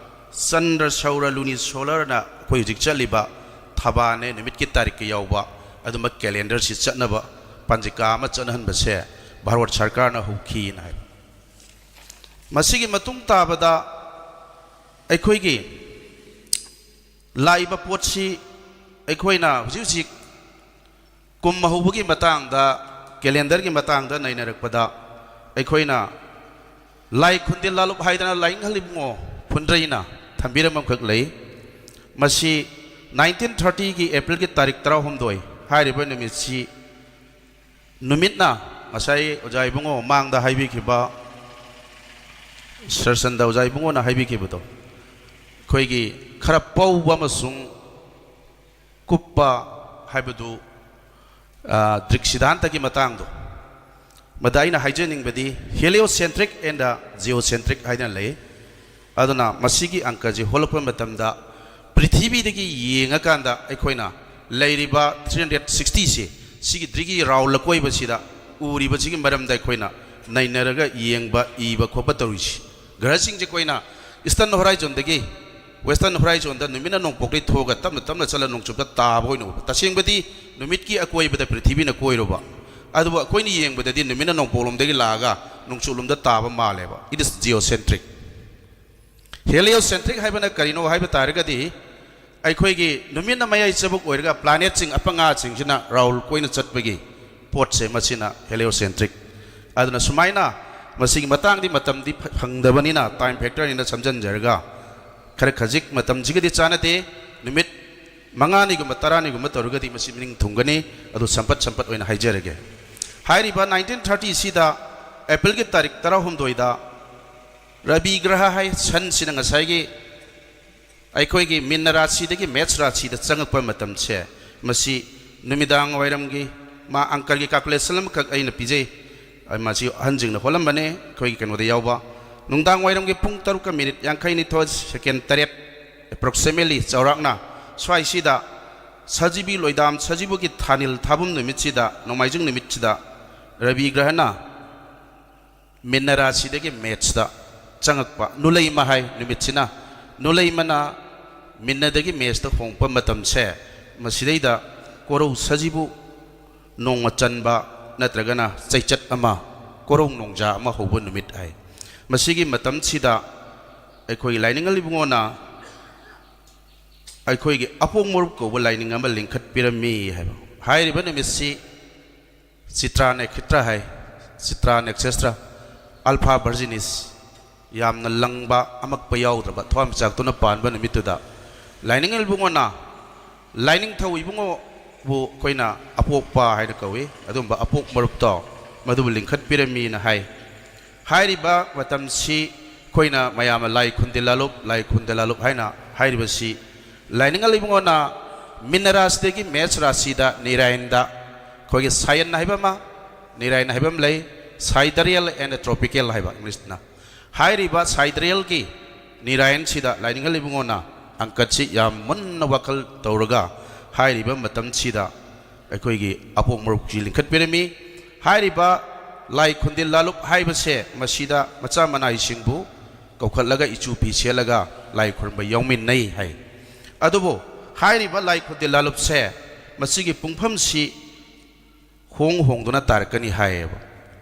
ꯆꯟꯗ꯭ꯔ ꯁꯧꯔ ꯂꯨꯅꯤ ꯁꯣꯂꯔꯅ ꯑꯩꯈꯣꯏ ꯍꯧꯖꯤꯛ ꯆꯠꯂꯤꯕ ꯊꯕꯥꯅꯦ ꯅꯨꯃꯤꯠꯀꯤ ꯇꯥꯔꯤꯛꯀ ꯌꯥꯎꯕ ꯑꯗꯨꯝꯕ ꯀꯦꯂꯦꯟꯗꯔꯁꯤ ꯆꯠꯅꯕ ꯄꯥꯟꯖꯤꯀꯥ ꯑꯃ ꯆꯠꯅꯍꯟꯕꯁꯦ ꯚꯥꯔꯠ ꯁꯔꯀꯥꯔꯅ ꯍꯧꯈꯤꯅ ꯍꯥꯏ꯫ ꯃꯁꯤꯒꯤ ꯃꯇꯨꯡ ꯇꯥꯕꯗ ꯑꯩꯈꯣꯏꯒꯤ ꯂꯥꯛꯏꯕ ꯄꯣꯠꯁꯤ ꯑꯩꯈꯣꯏꯅ ꯍꯧꯖꯤꯛ ꯍꯧꯖꯤꯛ ꯀꯨꯝ ꯍꯧꯕꯒꯤ ꯃꯇꯥꯡꯗ, ꯀꯦꯂꯦꯟꯗꯔꯒꯤ ꯃꯇꯥꯡꯗ ꯅꯩꯅꯔꯛꯄꯗ, ꯑꯩꯈꯣꯏꯅ ꯂꯥꯏ ꯈꯨꯟꯗꯤꯜ ꯂꯥꯂꯨꯞ ꯍꯥꯏꯗꯅ ꯂꯥꯏꯅꯤꯡꯍꯜ ꯏꯕꯨꯡꯉꯣ ꯐꯨꯟꯗ꯭ꯔꯩꯅ ꯊꯝꯕꯤꯔꯝꯕ ꯑꯃꯈꯛ ꯂꯩ꯫ ꯃꯁꯤ ꯅꯥꯏꯟꯇꯤꯟ ꯊꯥꯔꯇꯤꯒꯤ ꯑꯦꯄ꯭ꯔꯤꯜꯒꯤ ꯇꯥꯔꯤꯛ ꯇꯔꯥꯍꯨꯝꯗꯣꯏ ꯍꯥꯏꯔꯤꯕ ꯅꯨꯃꯤꯠꯁꯤ, ꯅꯨꯃꯤꯠꯅ, ꯉꯁꯥꯏ ꯑꯣꯖꯥ ꯏꯕꯨꯡꯉꯣ ꯃꯥꯡꯗ ꯍꯥꯏꯕꯤꯈꯤꯕ, ꯁꯔꯆꯟꯗ ꯑꯣꯖꯥ ꯏꯕꯨꯡꯉꯣꯅ ꯍꯥꯏꯕꯤꯈꯤꯕꯗꯣ, ꯑꯩꯈꯣꯏꯒꯤ ꯈꯔ ꯄꯧꯕ ꯑꯃꯁꯨꯡ ꯀꯨꯞꯄ ꯍꯥꯏꯕꯗꯨ, ꯑ, ꯗ꯭ꯔꯤꯛ ꯁꯤꯗꯥꯟꯇꯒꯤ ꯃꯇꯥꯡꯗꯣ, ꯃꯗ ꯑꯩꯅ ꯍꯥꯏꯖꯅꯤꯡꯕꯗꯤ heliocentric and geocentric ꯍꯥꯏꯗꯅ ꯂꯩ꯫ ꯑꯗꯨꯅ ꯃꯁꯤꯒꯤ ꯑꯪꯀꯁꯤ ꯍꯣꯜꯂꯛꯄ ꯃꯇꯝꯗ ꯄ꯭ꯔꯤꯊꯤꯕꯤꯗꯒꯤ ꯌꯦꯡꯉꯀꯥꯟꯗ ꯑꯩꯈꯣꯏꯅ ꯂꯩꯔꯤꯕ ꯊ꯭ꯔꯤ ꯍꯟꯗ꯭ꯔꯦꯠ ꯁꯤꯛꯁꯇꯤꯁꯤ, ꯁꯤꯒꯤ ꯗ꯭ꯔꯤꯒꯤ ꯔꯥꯎꯜ ꯑꯀꯣꯏꯕꯁꯤꯗ ꯎꯔꯤꯕꯁꯤꯒꯤ ꯃꯔꯝꯗ ꯑꯩꯈꯣꯏꯅ ꯅꯩꯅꯔꯒ ꯌꯦꯡꯕ, ꯏꯕ ꯈꯣꯠꯄ ꯇꯧꯔꯤꯁꯤ꯫ ꯒ꯭ꯔꯍꯁꯤꯡꯁꯦ ꯑꯩꯈꯣꯏꯅ ꯏꯁꯇꯔꯟ ꯍꯣꯔꯥꯏꯖꯣꯟꯗꯒꯤ ꯋꯦꯁꯇꯔꯟ ꯍꯣꯔꯥꯏꯖꯣꯟꯗ ꯅꯨꯃꯤꯠꯅ ꯅꯣꯡꯄꯣꯛꯇꯒꯤ ꯊꯣꯛꯑꯒ ꯇꯞꯅ ꯇꯞꯅ ꯆꯠꯂ ꯅꯣꯡꯆꯨꯞꯇ ꯇꯥꯕ ꯑꯣꯏꯅ ꯎꯕ꯫ ꯇꯁꯦꯡꯕꯗꯤ ꯅꯨꯃꯤꯠꯀꯤ ꯑꯀꯣꯏꯕꯗ ꯄ꯭ꯔꯤꯊꯤꯕꯤꯅ ꯀꯣꯏꯔꯨꯕ, ꯑꯗꯨꯕꯨ ꯑꯩꯈꯣꯏꯅ ꯌꯦꯡꯕꯗꯗꯤ ꯅꯨꯃꯤꯠꯅ ꯅꯣꯡꯄꯣꯛꯂꯣꯝꯗꯒꯤ ꯂꯥꯛꯑꯒ ꯅꯣꯡꯆꯨꯞꯂꯣꯝꯗ ꯇꯥꯕ ꯃꯥꯜꯂꯦꯕ꯫ It is geocentric꯫ Heliocentric ꯍꯥꯏꯕꯅ ꯀꯔꯤꯅꯣ ꯍꯥꯏꯕ ꯇꯥꯔꯒꯗꯤ, ꯑꯩꯈꯣꯏꯒꯤ ꯅꯨꯃꯤꯠꯅ ꯃꯌꯥꯏ ꯆꯕꯨꯛ ꯑꯣꯏꯔꯒ planetꯁꯤꯡ ꯑꯄꯪꯉꯥꯁꯤꯡꯁꯤꯅ ꯔꯥꯎꯜ ꯀꯣꯏꯅ ꯆꯠꯄꯒꯤ ꯄꯣꯠꯁꯦ, ꯃꯁꯤꯅ heliocentric꯫ ꯑꯗꯨꯅ ꯁꯨꯃꯥꯏꯅ ꯃꯁꯤꯒꯤ ꯃꯇꯥꯡꯗꯤ ꯃꯇꯝꯗꯤ ꯐ-, ꯐꯪꯗꯕꯅꯤꯅ time factorꯅꯤꯅ ꯁꯝꯖꯟꯖꯔꯒ, ꯈꯔ ꯈꯖꯤꯛ ꯃꯇꯝꯁꯤꯒꯗꯤ ꯆꯥꯟꯅꯗꯦ, ꯅꯨꯃꯤꯠ ꯃꯉꯥꯅꯤꯒꯨꯝꯕ ꯇꯔꯥꯅꯤꯒꯨꯝꯕ ꯇꯧꯔꯒꯗꯤ ꯃꯁꯤ ꯃꯅꯤꯡ ꯊꯨꯡꯒꯅꯤ꯫ ꯑꯗꯨ ꯁꯝꯄꯠ ꯁꯝꯄꯠ ꯑꯣꯏꯅ ꯍꯥꯏꯖꯔꯒꯦ꯫ ꯍꯥꯏꯔꯤꯕ ꯅꯥꯏꯟꯇꯤꯟ ꯊꯥꯔꯇꯤꯁꯤꯗ ꯑꯦꯄ꯭ꯔꯤꯜꯒꯤ ꯇꯥꯔꯤꯛ ꯇꯔꯥꯍꯨꯝꯗꯣꯏꯗ ꯔꯕꯤ ꯒ꯭ꯔꯍ ꯍꯥꯏ, ꯁꯟꯁꯤꯅ ꯉꯁꯥꯏꯒꯤ ꯑꯩꯈꯣꯏꯒꯤ ꯃꯤꯟꯅ ꯔꯥꯁꯤꯗꯒꯤ ꯃꯦꯠꯁ ꯔꯥꯁꯤꯗ ꯆꯪꯉꯛꯄ ꯃꯇꯝꯁꯦ, ꯃꯁꯤ ꯅꯨꯃꯤꯗꯥꯡ ꯋꯥꯏꯔꯝꯒꯤ, ꯃꯥ ꯑꯪꯀꯔꯒꯤ calculation ꯑꯃꯈꯛ ꯑꯩꯅ ꯄꯤꯖꯩ, ꯃꯁꯤ ꯑꯍꯟꯁꯤꯡꯅ ꯍꯣꯠꯂꯝꯕꯅꯦ, ꯑꯩꯈꯣꯏꯒꯤ ꯀꯩꯅꯣꯗ ꯌꯥꯎꯕ꯫ ꯅꯨꯡꯗꯥꯡ ꯋꯥꯏꯔꯝꯒꯤ ꯄꯨꯡ ꯇꯔꯨꯛꯀ ꯃꯤꯅꯤꯠ ꯌꯥꯡꯈꯩꯅꯤꯊꯣꯏ, ꯁꯦꯀꯦꯟ ꯇꯔꯦꯠ, approximately, ꯆꯥꯎꯔꯥꯛꯅ ꯁ꯭ꯋꯥꯏꯁꯤꯗ ꯁꯖꯤꯕꯨ ꯂꯣꯏꯗꯥꯝ, ꯁꯖꯤꯕꯨꯒꯤ ꯊꯥꯅꯤꯜ ꯊꯥꯕꯨꯝ ꯅꯨꯃꯤꯠꯁꯤꯗ, ꯅꯣꯡꯃꯥꯏꯖꯤꯡ ꯅꯨꯃꯤꯠꯁꯤꯗ ꯔꯕꯤ ꯒ꯭ꯔꯍꯅ ꯃꯤꯟꯅ ꯔꯥꯁꯤꯗꯒꯤ ꯃꯦꯠꯁꯇ ꯆꯪꯉꯛꯄ ꯅꯨꯂꯩ ꯃꯍꯥꯏ ꯅꯨꯃꯤꯠꯁꯤꯅ ꯅꯣꯂꯩꯃꯅ ꯃꯤꯟꯅꯗꯒꯤ ꯃꯦꯁꯇ ꯍꯣꯡꯉꯛꯄ ꯃꯇꯝꯁꯦ, ꯃꯁꯤꯗꯩꯗ ꯀꯣꯔꯧ ꯁꯖꯤꯕꯨ ꯅꯣꯡꯃ ꯆꯟꯕ ꯅꯠꯇ꯭ꯔꯒꯅ ꯆꯩꯆꯠ ꯑꯃ, ꯀꯣꯔꯧ ꯅꯣꯡꯖꯥ ꯑꯃ ꯍꯧꯕ ꯅꯨꯃꯤꯠ ꯍꯥꯏ꯫ ꯃꯁꯤꯒꯤ ꯃꯇꯝꯁꯤꯗ ꯑꯩꯈꯣꯏꯒꯤ ꯂꯥꯏꯅꯤꯡꯉꯜ ꯏꯕꯨꯡꯉꯣꯅ ꯑꯩꯈꯣꯏꯒꯤ ꯑꯄꯣꯛ ꯃꯔꯨꯞ ꯀꯧꯕ ꯂꯥꯏꯅꯤꯡ ꯑꯃ ꯂꯤꯡꯈꯠꯄꯤꯔꯝꯃꯤ ꯍꯥꯏꯕ꯫ ꯍꯥꯏꯔꯤꯕ ꯅꯨꯃꯤꯠꯁꯤ ꯆꯤꯇ꯭ꯔꯥ ꯅꯦꯈꯤꯇ꯭ꯔ ꯍꯥꯏ, ꯆꯤꯇ꯭ꯔꯥ ꯅꯦꯛꯁꯦꯁꯇ꯭ꯔ, ꯑꯜꯐꯥ ꯚꯔꯖꯤꯅꯤꯁ, ꯌꯥꯝꯅ ꯂꯪꯕ, ꯑꯃꯛꯄ ꯌꯥꯎꯗ꯭ꯔꯕ, ꯊꯋꯥꯟꯃꯤꯆꯥꯛꯇꯨꯅ ꯄꯥꯟꯕ ꯅꯨꯃꯤꯠꯇꯨꯗ ꯂꯥꯏꯅꯤꯡꯉꯜ ꯏꯕꯨꯡꯉꯣꯅ, ꯂꯥꯏꯅꯤꯡꯊꯧ ꯏꯕꯨꯡꯉꯣꯕꯨ ꯑꯩꯈꯣꯏꯅ ꯑꯄꯣꯛꯄ ꯍꯥꯏꯅ ꯀꯧꯏ, ꯑꯗꯨꯝꯕ ꯑꯄꯣꯛ ꯃꯔꯨꯞꯇꯣ ꯃꯗꯨꯕꯨ ꯂꯤꯡꯈꯠꯄꯤꯔꯝꯃꯤꯅ ꯍꯥꯏ꯫ ꯍꯥꯏꯔꯤꯕ ꯃꯇꯝꯁꯤ ꯑꯩꯈꯣꯏꯅ ꯃꯌꯥꯝꯅ ꯂꯥꯏ ꯈꯨꯟꯗꯦ ꯂꯥꯂꯨꯞ, ꯂꯥꯏ ꯈꯨꯟꯗꯦ ꯂꯥꯂꯨꯞ ꯍꯥꯏꯅ ꯍꯥꯏꯔꯤꯕꯁꯤ, ꯂꯥꯏꯅꯤꯡꯉꯜ ꯏꯕꯨꯡꯉꯣꯅ ꯃꯤꯟꯅ ꯔꯥꯁꯤꯗꯒꯤ ꯃꯦꯁ ꯔꯥꯁꯤꯗ ꯅꯤꯔꯥꯏꯟꯗ ꯑꯩꯈꯣꯏꯒꯤ ꯁꯥꯏꯟ ꯍꯥꯏꯕ ꯑꯃ, ꯅꯤꯔꯥꯏꯟ ꯍꯥꯏꯕ ꯑꯃ ꯂꯩ, sidereal and tropical ꯍꯥꯏꯕ ꯏꯪꯂꯤꯁꯇꯅ꯫ ꯍꯥꯏꯔꯤꯕ siderealꯒꯤ ꯅꯤꯔꯥꯏꯟꯁꯤꯗ ꯂꯥꯏꯅꯤꯡꯉꯜ ꯏꯕꯨꯡꯉꯣꯅ ꯑꯪꯀꯠꯁꯤ ꯌꯥꯝ ꯃꯨꯟꯅ ꯋꯥꯈꯜ ꯇꯧꯔꯒ ꯍꯥꯏꯔꯤꯕ ꯃꯇꯝꯁꯤꯗ ꯑꯩꯈꯣꯏꯒꯤ ꯑꯄꯣꯛ ꯃꯔꯨꯞꯁꯤ ꯂꯤꯡꯈꯠꯄꯤꯔꯝꯃꯤ꯫ ꯍꯥꯏꯔꯤꯕ ꯂꯥꯏ ꯈꯨꯟꯗꯤꯜ ꯂꯥꯂꯨꯞ ꯍꯥꯏꯕꯁꯦ ꯃꯁꯤꯗ ꯃꯆꯥ ꯃꯅꯥꯏꯁꯤꯡꯕꯨ ꯀꯧꯈꯠꯂꯒ ꯏꯆꯨ ꯐꯤ ꯁꯦꯠꯂꯒ ꯂꯥꯏ ꯈꯨꯔꯨꯝꯕ ꯌꯥꯎꯃꯤꯟꯅꯩ ꯍꯥꯏ꯫ ꯑꯗꯨꯕꯨ ꯍꯥꯏꯔꯤꯕ ꯂꯥꯏ ꯈꯨꯟꯗꯤꯜ ꯂꯥꯂꯨꯞꯁꯦ ꯃꯁꯤꯒꯤ ꯄꯨꯡꯐꯝꯁꯤ ꯍꯣꯡ ꯍꯣꯡꯗꯨꯅ ꯇꯥꯔꯛꯀꯅꯤ ꯍꯥꯏꯌꯦꯕ꯫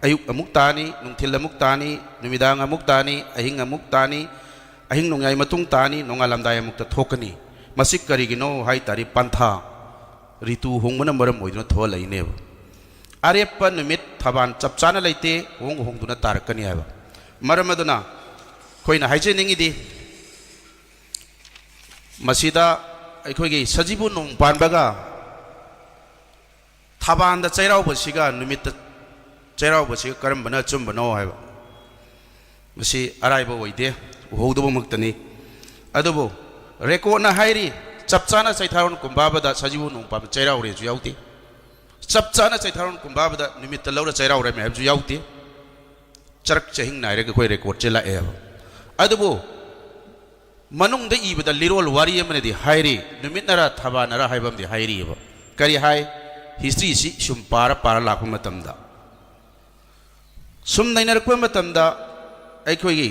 ꯑꯌꯨꯛ ꯑꯃꯨꯛ ꯇꯥꯅꯤ, ꯅꯨꯡꯊꯤꯜ ꯑꯃꯨꯛ ꯇꯥꯅꯤ, ꯅꯨꯃꯤꯗꯥꯡ ꯑꯃꯨꯛ ꯇꯥꯅꯤ, ꯑꯍꯤꯡ ꯑꯃꯨꯛ ꯇꯥꯅꯤ, ꯑꯍꯤꯡ ꯅꯣꯡꯌꯥꯏ ꯃꯇꯨꯡ ꯇꯥꯅꯤ, ꯅꯣꯡꯉꯥꯜꯂꯝꯗꯥꯏ ꯑꯃꯨꯛꯇ ꯊꯣꯛꯀꯅꯤ꯫ ꯃꯁꯤ ꯀꯔꯤꯒꯤꯅꯣ ꯍꯥꯏ ꯇꯥꯔꯗꯤ ꯄꯟꯊꯥ, ꯔꯤꯇꯨ ꯍꯣꯡꯕꯅ ꯃꯔꯝ ꯑꯣꯏꯗꯨꯅ ꯊꯣꯛꯍꯜꯂꯛꯏꯅꯦꯕ꯫ ꯑꯔꯦꯞꯄ ꯅꯨꯃꯤꯠ ꯊꯕꯥꯟ ꯆꯞ ꯆꯥꯅ ꯂꯩꯇꯦ, ꯍꯣꯡ ꯍꯣꯡꯗꯨꯅ ꯇꯥꯔꯛꯀꯅꯤ ꯍꯥꯏꯕ꯫ ꯃꯔꯝ ꯑꯗꯨꯅ ꯑꯩꯈꯣꯏꯅ ꯍꯥꯏꯖꯅꯤꯡꯉꯤꯗꯤ, ꯃꯁꯤꯗ ꯑꯩꯈꯣꯏꯒꯤ ꯁꯖꯤꯕꯨ ꯅꯣꯡ ꯄꯥꯟꯕꯒ ꯊꯕꯥꯟꯗ ꯆꯩꯔꯥꯎꯕꯁꯤꯒ ꯅꯨꯃꯤꯠꯇ ꯆꯩꯔꯥꯎꯕꯁꯤꯒ ꯀꯔꯝꯕꯅ ꯑꯆꯨꯝꯕꯅꯣ ꯍꯥꯏꯕ, ꯃꯁꯤ ꯑꯔꯥꯏꯕ ꯑꯣꯏꯗꯦ, ꯎꯍꯧꯗꯕꯃꯛꯇꯅꯤ꯫ ꯑꯗꯨꯕꯨ ꯔꯦꯀꯣꯔꯠꯅ ꯍꯥꯏꯔꯤ, ꯆꯞ ꯆꯥꯅ ꯆꯩꯊꯥꯔꯣꯟ ꯀꯨꯝꯕꯥꯕꯗ ꯁꯖꯤꯕꯨ ꯅꯣꯡ ꯄꯥꯟꯕ ꯆꯩꯔꯥꯎꯔꯦꯁꯨ ꯌꯥꯎꯗꯦ, ꯆꯞ ꯆꯥꯅ ꯆꯩꯊꯥꯔꯣꯟ ꯀꯨꯝꯕꯥꯕꯗ ꯅꯨꯃꯤꯠꯇ ꯂꯧꯔ ꯆꯩꯔꯥꯎꯔꯝꯃꯦ ꯍꯥꯏꯕꯁꯨ ꯌꯥꯎꯗꯦ꯫ ꯆꯔꯛ ꯆꯍꯤꯡ ꯅꯥꯏꯔꯒ ꯑꯩꯈꯣꯏ ꯔꯦꯀꯣꯔꯠꯁꯦ ꯂꯥꯛꯑꯦꯕ꯫ ꯑꯗꯨꯕꯨ ꯃꯅꯨꯡꯗ ꯏꯕꯗ ꯂꯤꯔꯣꯜ ꯋꯥꯔꯤ ꯑꯃꯅꯗꯤ ꯍꯥꯏꯔꯤ, ꯅꯨꯃꯤꯠꯅꯔ ꯊꯕꯥꯅꯔ ꯍꯥꯏꯕ ꯑꯃꯗꯤ ꯍꯥꯏꯔꯤꯑꯕ꯫ ꯀꯔꯤ ꯍꯥꯏ? ꯍꯤꯁꯇ꯭ꯔꯤꯁꯤ ꯁꯨꯝ ꯄꯥꯔ ꯄꯥꯔ ꯂꯥꯛꯄ ꯃꯇꯝꯗ, ꯁꯨꯝ ꯅꯩꯅꯔꯛꯄ ꯃꯇꯝꯗ, ꯑꯩꯈꯣꯏꯒꯤ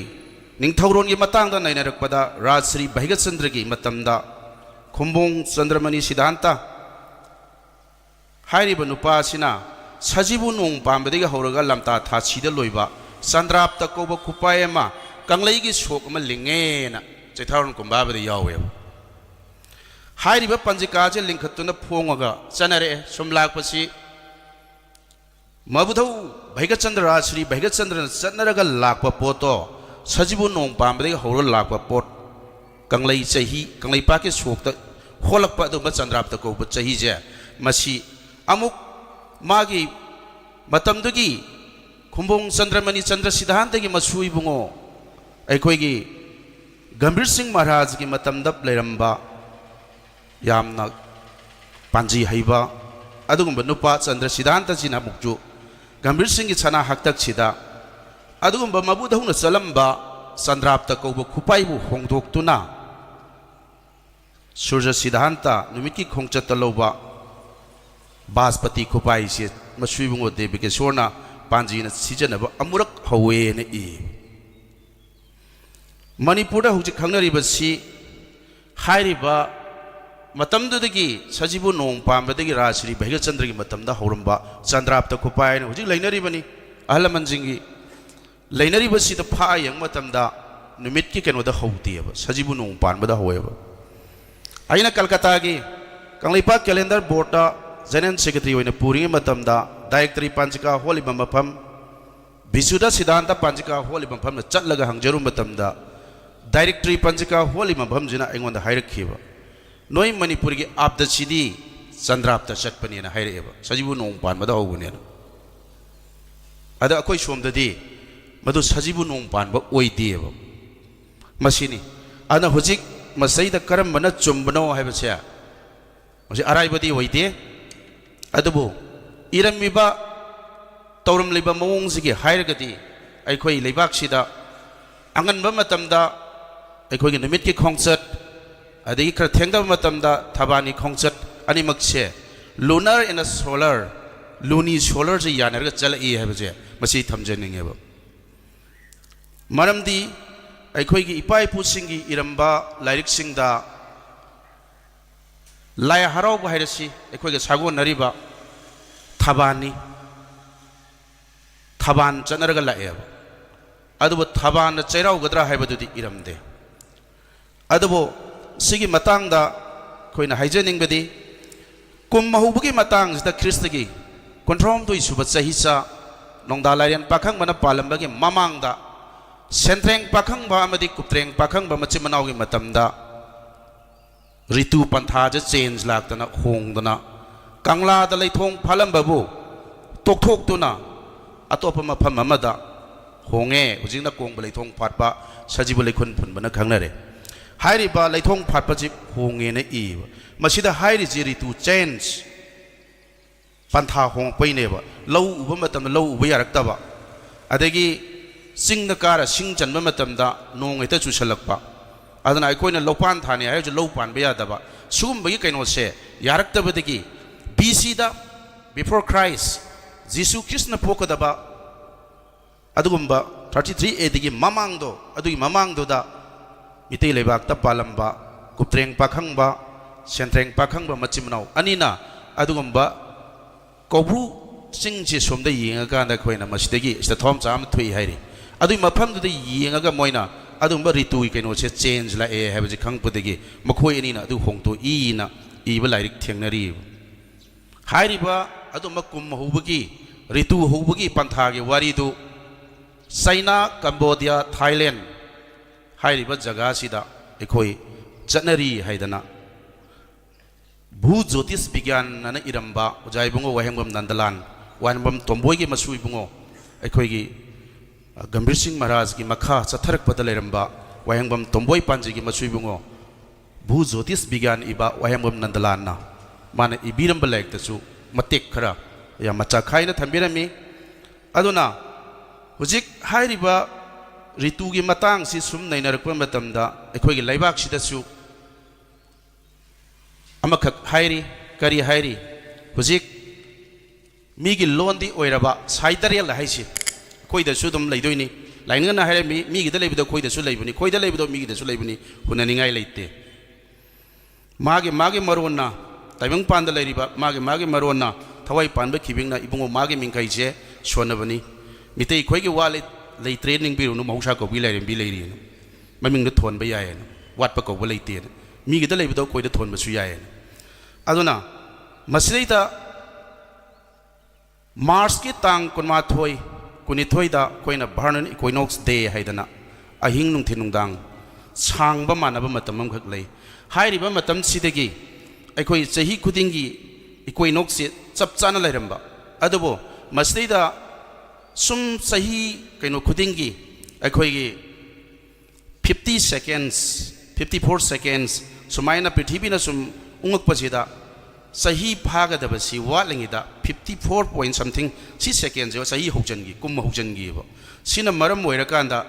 ꯅꯤꯡꯊꯧꯔꯣꯟꯒꯤ ꯃꯇꯥꯡꯗ ꯅꯩꯅꯔꯛꯄꯗ ꯔꯥꯖ ꯁ꯭ꯔꯤ ꯚꯩꯒꯆꯟꯗ꯭ꯔꯒꯤ ꯃꯇꯝꯗ ꯈꯨꯝꯕꯣꯡ ꯆꯟꯗ꯭ꯔꯃꯅꯤ ꯁꯤꯗꯥꯟꯇ ꯍꯥꯏꯔꯤꯕ ꯅꯨꯄꯥ ꯑꯁꯤꯅ ꯁꯖꯤꯕꯨ ꯅꯣꯡ ꯄꯥꯟꯕꯗꯒꯤ ꯍꯧꯔꯒ ꯂꯝꯇꯥ ꯊꯥꯁꯤꯗ ꯂꯣꯏꯕ ꯆꯟꯗ꯭ꯔꯥꯞꯇ ꯀꯧꯕ ꯈꯨꯄꯥꯏ ꯑꯃ ꯀꯪꯂꯩꯒꯤ ꯁꯣꯛ ꯑꯃ ꯂꯤꯡꯉꯦꯅ ꯆꯩꯊꯥꯔꯣꯟ ꯀꯨꯝꯕꯥꯕꯗ ꯌꯥꯎꯋꯦꯕ꯫ ꯍꯥꯏꯔꯤꯕ ꯄꯟꯖꯤꯀꯥꯁꯦ ꯂꯤꯡꯈꯠꯇꯨꯅ ꯐꯣꯡꯉꯒ ꯆꯠꯅꯔꯛꯑꯦ꯫ ꯁꯨꯝ ꯂꯥꯛꯄꯁꯤ ꯃꯕꯨꯙꯧ ꯚꯩꯒꯆꯟꯗ꯭ꯔ, ꯁ꯭ꯔꯤ ꯚꯩꯒꯆꯟꯗ꯭ꯔꯅ ꯆꯠꯅꯔꯒ ꯂꯥꯛꯄ ꯄꯣꯠꯇꯣ ꯁꯖꯤꯕꯨ ꯅꯣꯡ ꯄꯥꯟꯕꯗꯒꯤ ꯍꯧꯔꯒ ꯂꯥꯛꯄ ꯄꯣꯠ, ꯀꯪꯂꯩ ꯆꯍꯤ, ꯀꯪꯂꯩꯄꯥꯛꯀꯤ ꯁꯣꯛꯇ ꯍꯣꯜꯂꯛꯄ ꯑꯗꯨꯒꯨꯝꯕ ꯆꯟꯗ꯭ꯔꯥꯞꯇ ꯀꯧꯕ ꯆꯍꯤꯁꯦ, ꯃꯁꯤ ꯑꯃꯨꯛ ꯃꯥꯒꯤ ꯃꯇꯝꯗꯨꯒꯤ ꯈꯨꯝꯕꯣꯡ ꯆꯟꯗ꯭ꯔꯃꯅꯤ ꯆꯟꯗ꯭ꯔ ꯁꯤꯗꯥꯟꯇꯒꯤ ꯃꯁꯨ ꯏꯕꯨꯡꯉꯣ ꯑꯩꯈꯣꯏꯒꯤ ꯒꯝꯚꯤꯔ ꯁꯤꯡ ꯃꯍꯥꯔꯥꯖꯒꯤ ꯃꯇꯝꯗ ꯂꯩꯔꯝꯕ ꯌꯥꯝꯅ ꯄꯥꯟꯖꯤ ꯍꯩꯕ ꯑꯗꯨꯒꯨꯝꯕ ꯅꯨꯄꯥ ꯆꯟꯗ꯭ꯔ ꯁꯤꯗꯥꯟꯇꯁꯤꯅ ꯑꯃꯨꯛꯁꯨ ꯒꯝꯚꯤꯔ ꯁꯤꯡꯒꯤ ꯁꯅꯥ ꯍꯥꯛꯇꯛꯁꯤꯗ ꯑꯗꯨꯒꯨꯝꯕ ꯃꯕꯨꯙꯧꯅ ꯆꯠꯂꯝꯕ ꯆꯟꯗ꯭ꯔꯥꯞꯇ ꯀꯧꯕ ꯈꯨꯄꯥꯏꯕꯨ ꯍꯣꯡꯗꯣꯛꯇꯨꯅ ꯁꯨꯔꯖ ꯁꯤꯗꯥꯟꯇ, ꯅꯨꯃꯤꯠꯀꯤ ꯈꯣꯡꯆꯠꯇ ꯂꯧꯕ ꯕꯥꯁꯄꯇꯤ ꯈꯨꯄꯥꯏꯁꯦ ꯃꯁꯨ ꯏꯕꯨꯡꯉꯣ ꯗꯦꯕꯀꯦꯁꯣꯔꯅ ꯄꯥꯟꯖꯤꯅ ꯁꯤꯖꯤꯟꯅꯕ ꯑꯃꯨꯔꯛ ꯍꯧꯋꯦꯅ ꯏ꯫ ꯃꯅꯤꯄꯨꯔꯗ ꯍꯧꯖꯤꯛ ꯈꯪꯅꯔꯤꯕꯁꯤ ꯍꯥꯏꯔꯤꯕ ꯃꯇꯝꯗꯨꯗꯒꯤ ꯁꯖꯤꯕꯨ ꯅꯣꯡ ꯄꯥꯟꯕꯗꯒꯤ ꯔꯥꯖ ꯁ꯭ꯔꯤ ꯚꯩꯒꯆꯟꯗ꯭ꯔꯒꯤ ꯃꯇꯝꯗ ꯍꯧꯔꯝꯕ ꯆꯟꯗ꯭ꯔꯥꯞꯇ ꯈꯨꯄꯥꯏ ꯍꯥꯏꯅ ꯍꯧꯖꯤꯛ ꯂꯩꯅꯔꯤꯕꯅꯤ꯫ ꯑꯍꯜ ꯂꯃꯟꯁꯤꯡꯒꯤ ꯂꯩꯅꯔꯤꯕꯁꯤꯗ ꯐꯥꯛꯑ ꯌꯦꯡꯕ ꯃꯇꯝꯗ ꯅꯨꯃꯤꯠꯀꯤ ꯀꯩꯅꯣꯗ ꯍꯧꯗꯦꯕ, ꯁꯖꯤꯕꯨ ꯅꯣꯡ ꯄꯥꯟꯕꯗ ꯍꯧꯋꯦꯕ꯫ ꯑꯩꯅ ꯀꯜꯀꯇꯥꯒꯤ ꯀꯪꯂꯩꯄꯥꯛ ꯀꯦꯂꯦꯟꯗꯔ ꯕꯣꯔꯗꯇ ꯖꯦꯅꯔꯦꯜ ꯁꯦꯀ꯭ꯔꯦꯇꯔꯤ ꯑꯣꯏꯅ ꯄꯨꯔꯤꯉꯩ ꯃꯇꯝꯗ ꯗꯥꯏꯔꯦꯛꯇꯔꯤ ꯄꯥꯟꯖꯤꯀꯥ ꯍꯣꯜꯂꯤꯕ ꯃꯐꯝ, ꯕꯤꯁꯨꯗ ꯁꯤꯗꯥꯟꯇ ꯄꯥꯟꯖꯤꯀꯥ ꯍꯣꯜꯂꯤꯕ ꯃꯐꯝꯗ ꯆꯠꯂꯒ ꯍꯪꯖꯔꯨꯕ ꯃꯇꯝꯗ ꯗꯥꯏꯔꯦꯛꯇꯔꯤ ꯄꯥꯟꯖꯤꯀꯥ ꯍꯣꯜꯂꯤꯕ ꯃꯐꯝꯁꯤꯅ ꯑꯩꯉꯣꯟꯗ ꯍꯥꯏꯔꯛꯈꯤꯕ, "ꯅꯣꯏ ꯃꯅꯤꯄꯨꯔꯒꯤ ꯑꯥꯞꯇꯁꯤꯗꯤ ꯆꯟꯗ꯭ꯔꯥꯞꯇ ꯆꯠꯄꯅꯦꯅ" ꯍꯥꯏꯔꯛꯑꯦꯕ, "ꯁꯖꯤꯕꯨ ꯅꯣꯡ ꯄꯥꯟꯕꯗ ꯍꯧꯕꯅꯦꯅ"꯫ ꯑꯗ ꯑꯩꯈꯣꯏ ꯁꯣꯝꯗꯗꯤ ꯃꯗꯨ ꯁꯖꯤꯕꯨ ꯅꯣꯡ ꯄꯥꯟꯕ ꯑꯣꯏꯗꯦꯕ꯫ ꯃꯁꯤꯅꯤ꯫ ꯑꯗꯨꯅ ꯍꯧꯖꯤꯛ ꯃꯁꯤꯗ ꯀꯔꯝꯕꯅ ꯆꯨꯝꯕꯅꯣ ꯍꯥꯏꯕꯁꯦ ꯃꯁꯤ ꯑꯔꯥꯏꯕꯗꯤ ꯑꯣꯏꯗꯦ꯫ ꯑꯗꯨꯕꯨ ꯏꯔꯝꯃꯤꯕ, ꯇꯧꯔꯝꯂꯤꯕ ꯃꯑꯣꯡꯁꯤꯒꯤ ꯍꯥꯏꯔꯒꯗꯤ ꯑꯩꯈꯣꯏ ꯂꯩꯕꯥꯛꯁꯤꯗ ꯑꯉꯟꯕ ꯃꯇꯝꯗ ꯑꯩꯈꯣꯏꯒꯤ ꯅꯨꯃꯤꯠꯀꯤ ꯈꯣꯡꯆꯠ, ꯑꯗꯒꯤ ꯈꯔ ꯊꯦꯡꯊꯕ ꯃꯇꯝꯗ ꯊꯕꯥꯟꯒꯤ ꯈꯣꯡꯆꯠ, ꯑꯅꯤꯃꯛꯁꯦ lunar and solar, ꯂꯨꯅꯤ ꯁꯣꯂꯔꯁꯦ ꯌꯥꯅꯔꯒ ꯆꯠꯂꯛꯏ ꯍꯥꯏꯕꯁꯦ ꯃꯁꯤ ꯊꯝꯖꯅꯤꯡꯉꯦꯕ꯫ ꯃꯔꯝꯗꯤ ꯑꯩꯈꯣꯏꯒꯤ ꯏꯄꯥ ꯏꯄꯨꯁꯤꯡꯒꯤ ꯏꯔꯝꯕ ꯂꯥꯏꯔꯤꯛꯁꯤꯡꯗ ꯂꯥꯏ ꯍꯔꯥꯎꯕ ꯍꯥꯏꯔꯁꯤ ꯑꯩꯈꯣꯏꯒ ꯁꯥꯒꯣꯟꯅꯔꯤꯕ ꯊꯕꯥꯟꯅꯤ꯫ ꯊꯕꯥꯟ ꯆꯠꯅꯔꯒ ꯂꯥꯛꯑꯦꯕ꯫ ꯑꯗꯨꯕꯨ ꯊꯕꯥꯟꯅ ꯆꯩꯔꯥꯎꯒꯗ꯭ꯔꯥ ꯍꯥꯏꯕꯗꯨꯗꯤ ꯏꯔꯝꯗꯦ꯫ ꯑꯗꯨꯕꯨ ꯁꯤꯒꯤ ꯃꯇꯥꯡꯗ ꯑꯩꯈꯣꯏꯅ ꯍꯥꯏꯖꯅꯤꯡꯕꯗꯤ, ꯀꯨꯝ ꯍꯧꯕꯒꯤ ꯃꯇꯥꯡꯁꯤꯗ ꯈ꯭ꯔꯤꯁꯇꯒꯤ ꯀꯨꯟꯊ꯭ꯔꯥꯍꯨꯝꯗꯣꯏ ꯁꯨꯕ ꯆꯍꯤꯆꯥ ꯅꯣꯡꯗꯥ ꯂꯥꯏꯔꯦꯟ ꯄꯥꯈꯪꯕꯅ ꯄꯥꯜꯂꯝꯕꯒꯤ ꯃꯃꯥꯡꯗ ꯁꯦꯟꯇ꯭ꯔꯦꯡ ꯄꯥꯈꯪꯕ ꯑꯃꯗꯤ ꯀꯨꯞꯇ꯭ꯔꯦꯡ ꯄꯥꯈꯪꯕ ꯃꯆꯤꯟ ꯃꯅꯥꯎꯒꯤ ꯃꯇꯝꯗ ꯔꯤꯇꯨ ꯄꯟꯊꯥꯁꯦ ꯆꯦꯟꯖ ꯂꯥꯛꯇꯅ, ꯍꯣꯡꯗꯅ, ꯀꯪꯂꯥꯗ ꯂꯩꯊꯣꯡ ꯐꯥꯠꯂꯝꯕꯕꯨ ꯇꯣꯛꯊꯣꯛꯇꯨꯅ ꯑꯇꯣꯞꯄ ꯃꯐꯝ ꯑꯃꯗ ꯍꯣꯡꯉꯦ꯫ ꯍꯧꯖꯤꯛꯅ ꯀꯣꯡꯕ ꯂꯩꯊꯣꯡ ꯐꯥꯠꯄ, ꯁꯖꯤꯕꯨ ꯂꯩꯈꯨꯟ ꯐꯨꯟꯕꯅ ꯈꯪꯅꯔꯦ꯫ ꯍꯥꯏꯔꯤꯕ ꯂꯩꯊꯣꯡ ꯐꯥꯠꯄꯁꯤ ꯍꯣꯡꯉꯦꯅ ꯏꯕ꯫ ꯃꯁꯤꯗ ꯍꯥꯏꯔꯤꯁꯤ ꯔꯤꯇꯨ ꯆꯦꯟꯖ, ꯄꯟꯊꯥ ꯍꯣꯡꯉꯛꯄꯩꯅꯦꯕ꯫ ꯂꯧ ꯎꯕ ꯃꯇꯝꯗ ꯂꯧ ꯎꯕ ꯌꯥꯔꯛꯇꯕ, ꯑꯗꯒꯤ ꯆꯤꯡꯗ ꯀꯥꯔ ꯁꯤꯡ ꯆꯟꯕ ꯃꯇꯝꯗ ꯅꯣꯡ ꯍꯦꯛꯇ ꯆꯨꯁꯜꯂꯛꯄ, ꯑꯗꯨꯅ ꯑꯩꯈꯣꯏꯅ ꯂꯧꯄꯥꯟ ꯊꯥꯅꯤ ꯍꯥꯏꯔꯁꯨ ꯂꯧ ꯄꯥꯟꯕ ꯌꯥꯗꯕ, ꯁꯤꯒꯨꯝꯕꯒꯤ ꯀꯩꯅꯣꯁꯦ ꯌꯥꯔꯛꯇꯕꯗꯒꯤ ꯕꯤ ꯁꯤꯗ, before Christ, ꯖꯤꯁꯨ ꯈ꯭ꯔꯤꯁꯅ ꯄꯣꯛꯀꯗꯕ ꯑꯗꯨꯒꯨꯝꯕ ꯊꯥꯔꯇꯤ ꯊ꯭ꯔꯤ ꯑꯦ ꯗꯤꯒꯤ ꯃꯃꯥꯡꯗꯣ, ꯑꯗꯨꯒꯤ ꯃꯃꯥꯡꯗꯨꯗ ꯃꯤꯇꯩ ꯂꯩꯕꯥꯛꯇ ꯄꯥꯜꯂꯝꯕ ꯀꯨꯞꯇ꯭ꯔꯦꯡ ꯄꯥꯈꯪꯕ, ꯁꯦꯟꯇ꯭ꯔꯦꯡ ꯄꯥꯈꯪꯕ ꯃꯆꯤꯟ ꯃꯅꯥꯎ ꯑꯅꯤꯅ ꯑꯗꯨꯒꯨꯝꯕ ꯀꯧꯕ꯭ꯔꯨ ꯆꯤꯡꯁꯤ ꯁꯣꯝꯗ ꯌꯦꯡꯉꯀꯥꯟꯗ ꯑꯩꯈꯣꯏꯅ ꯃꯁꯤꯗꯒꯤ ꯁꯤꯗ ꯊꯋꯥꯟꯃꯤꯆꯥꯛ ꯑꯃ ꯊꯣꯛꯏ ꯍꯥꯏꯔꯤ꯫ ꯑꯗꯨꯒꯤ ꯃꯐꯝꯗꯨꯗ ꯌꯦꯡꯉꯒ ꯃꯣꯏꯅ ꯑꯗꯨꯒꯨꯝꯕ ꯔꯤꯇꯨꯒꯤ ꯀꯩꯅꯣꯁꯦ ꯆꯦꯟꯖ ꯂꯥꯛꯑꯦ ꯍꯥꯏꯕꯁꯦ ꯈꯪꯉꯛꯄꯗꯒꯤ ꯃꯈꯣꯏ ꯑꯅꯤꯅ ꯑꯗꯨ ꯍꯣꯡꯗꯣꯛꯏꯅ ꯏꯕ ꯂꯥꯏꯔꯤꯛ ꯊꯦꯡꯅꯔꯤꯕ꯫ ꯍꯥꯏꯔꯤꯕ ꯑꯗꯨꯝꯕ ꯀꯨꯝ ꯍꯧꯕꯒꯤ, ꯔꯤꯇꯨ ꯍꯧꯕꯒꯤ ꯄꯟꯊꯥꯒꯤ ꯋꯥꯔꯤꯗꯨ ꯆꯩꯅꯥ, ꯀꯝꯕꯣꯗꯤꯌꯥ, ꯊꯥꯏꯂꯦꯟ ꯍꯥꯏꯔꯤꯕ ꯖꯒꯥꯁꯤꯗ ꯑꯩꯈꯣꯏ ꯆꯠꯅꯔꯤ ꯍꯥꯏꯗꯅ ꯚꯨ ꯖꯣꯇꯤꯁ ꯕꯤꯒ꯭ꯌꯥꯟ ꯑꯅ ꯏꯔꯝꯕ ꯑꯣꯖꯥ ꯏꯕꯨꯡꯉꯣ ꯋꯥꯍꯦꯡꯕꯝ ꯅꯟꯗꯂꯥꯟ, ꯋꯥꯍꯦꯡꯕꯝ ꯇꯣꯝꯕꯣꯏꯒꯤ ꯃꯁꯨ ꯏꯕꯨꯡꯉꯣ, ꯑꯩꯈꯣꯏꯒꯤ, ꯑ, ꯒꯝꯚꯤꯔ ꯁꯤꯡ ꯃꯍꯥꯔꯥꯖꯒꯤ ꯃꯈꯥ ꯆꯠꯊꯔꯛꯄꯗ ꯂꯩꯔꯝꯕ ꯋꯥꯍꯦꯡꯕꯝ ꯇꯣꯝꯕꯣꯏ ꯄꯥꯟꯖꯤꯒꯤ ꯃꯁꯨ ꯏꯕꯨꯡꯉꯣ ꯚꯨ ꯖꯣꯇꯤꯁ ꯕꯤꯒ꯭ꯌꯥꯟ ꯏꯕ ꯋꯥꯍꯦꯡꯕꯝ ꯅꯟꯗꯂꯥꯟꯅ ꯃꯥꯅ ꯏꯕꯤꯔꯝꯕ ꯂꯥꯏꯔꯤꯛꯇꯁꯨ ꯃꯇꯦꯛ ꯈꯔ ꯌꯥꯝ ꯃꯆꯥ ꯈꯥꯏꯅ ꯊꯝꯕꯤꯔꯝꯃꯤ꯫ ꯑꯗꯨꯅ ꯍꯧꯖꯤꯛ ꯍꯥꯏꯔꯤꯕ ꯔꯤꯇꯨꯒꯤ ꯃꯇꯥꯡꯁꯤ ꯁꯨꯝ ꯅꯩꯅꯔꯛꯄ ꯃꯇꯝꯗ ꯑꯩꯈꯣꯏꯒꯤ ꯂꯩꯕꯥꯛꯁꯤꯗꯁꯨ ꯑꯃꯈꯛ ꯍꯥꯏꯔꯤ꯫ ꯀꯔꯤ ꯍꯥꯏꯔꯤ? ꯍꯧꯖꯤꯛ ꯃꯤꯒꯤ ꯂꯣꯟꯗꯤ ꯑꯣꯏꯔꯕ ꯁꯥꯏꯗꯔꯦꯜ ꯍꯥꯏꯁꯤ ꯑꯩꯈꯣꯏꯗꯁꯨ ꯑꯗꯨꯝ ꯂꯩꯗꯣꯏꯅꯤ꯫ ꯂꯥꯏꯅꯤꯡꯅ ꯍꯥꯏꯔꯝꯃꯤ, "ꯃꯤꯒꯤꯗ ꯂꯩꯕꯗꯣ ꯑꯩꯈꯣꯏꯗꯁꯨ ꯂꯩꯕꯅꯤ, ꯑꯩꯈꯣꯏꯗ ꯂꯩꯕꯗꯣ ꯃꯤꯒꯤꯗꯁꯨ ꯂꯩꯕꯅꯤ, ꯍꯨꯟꯅꯅꯤꯡꯉꯥꯏ ꯂꯩꯇꯦ"꯫ ꯃꯥꯒꯤ ꯃꯥꯒꯤ ꯃꯔꯣꯟꯅ, ꯇꯥꯏꯕꯪꯄꯥꯟꯗ ꯂꯩꯔꯤꯕ ꯃꯥꯒꯤ ꯃꯥꯒꯤ ꯃꯔꯣꯟꯅ ꯊꯋꯥꯏ ꯄꯥꯟꯕ ꯈꯤꯕꯤꯡꯅ, "ꯏꯕꯨꯡꯉꯣ, ꯃꯥꯒꯤ ꯃꯤꯡꯈꯩꯁꯦ ꯁꯣꯟꯅꯕꯅꯤ, ꯃꯤꯇꯩ ꯑꯩꯈꯣꯏꯒꯤ ꯋꯥ ꯂꯩ-, ꯂꯩꯇ꯭ꯔꯦ, ꯅꯤꯡꯕꯤꯔꯨꯅꯨ, ꯃꯍꯧꯁꯥ ꯀꯧꯕꯤ ꯂꯥꯏꯔꯦꯝꯕꯤ ꯂꯩꯔꯤꯅ, ꯃꯃꯤꯡꯗ ꯊꯣꯟꯕ ꯌꯥꯏꯌꯦꯅ, ꯋꯥꯠꯄ ꯀꯧꯕ ꯂꯩꯇꯦꯅ, ꯃꯤꯒꯤꯗ ꯂꯩꯕꯗꯣ ꯑꯩꯈꯣꯏꯗ ꯊꯣꯟꯕꯁꯨ ꯌꯥꯏꯌꯦꯅ"꯫ ꯑꯗꯨꯅ ꯃꯁꯤꯗꯩꯗ ꯃꯥꯔꯆꯀꯤ ꯇꯥꯡ ꯀꯨꯟꯃꯥꯊꯣꯏ, ꯀꯨꯟꯅꯤꯊꯣꯏꯗ ꯑꯩꯈꯣꯏꯅ vernal equinox day ꯍꯥꯏꯗꯅ ꯑꯍꯤꯡ ꯅꯨꯡꯊꯤꯜ ꯅꯨꯡꯗꯥꯡ ꯁꯥꯡꯕ ꯃꯥꯟꯅꯕ ꯃꯇꯝ ꯑꯃꯈꯛ ꯂꯩ꯫ ꯍꯥꯏꯔꯤꯕ ꯃꯇꯝꯁꯤꯗꯒꯤ ꯑꯩꯈꯣꯏ ꯆꯍꯤ ꯈꯨꯗꯤꯡꯒꯤ equinoxꯁꯦ ꯆꯞ ꯆꯥꯅ ꯂꯩꯔꯝꯕ, ꯑꯗꯨꯕꯨ ꯃꯁꯤꯗꯩꯗ ꯁꯨꯝ ꯆꯍꯤ ꯀꯩꯅꯣ ꯈꯨꯗꯤꯡꯒꯤ ꯑꯩꯈꯣꯏꯒꯤ fifty seconds, fifty four seconds ꯁꯨꯃꯥꯏꯅ ꯄ꯭ꯔꯤꯊꯤꯕꯤꯅ ꯁꯨꯝ ꯎꯪꯉꯛꯄꯁꯤꯗ, ꯆꯍꯤ ꯐꯥꯒꯗꯕꯁꯤ ꯋꯥꯠꯂꯤꯉꯩꯗ fifty four point something ꯁꯤ secondꯁꯦ ꯆꯍꯤ ꯍꯧꯖꯤꯟꯈꯤ, ꯀꯨꯝ ꯍꯧꯖꯤꯟꯈꯤꯕ꯫ ꯁꯤꯅ ꯃꯔꯝ ꯑꯣꯏꯔꯀꯥꯟꯗ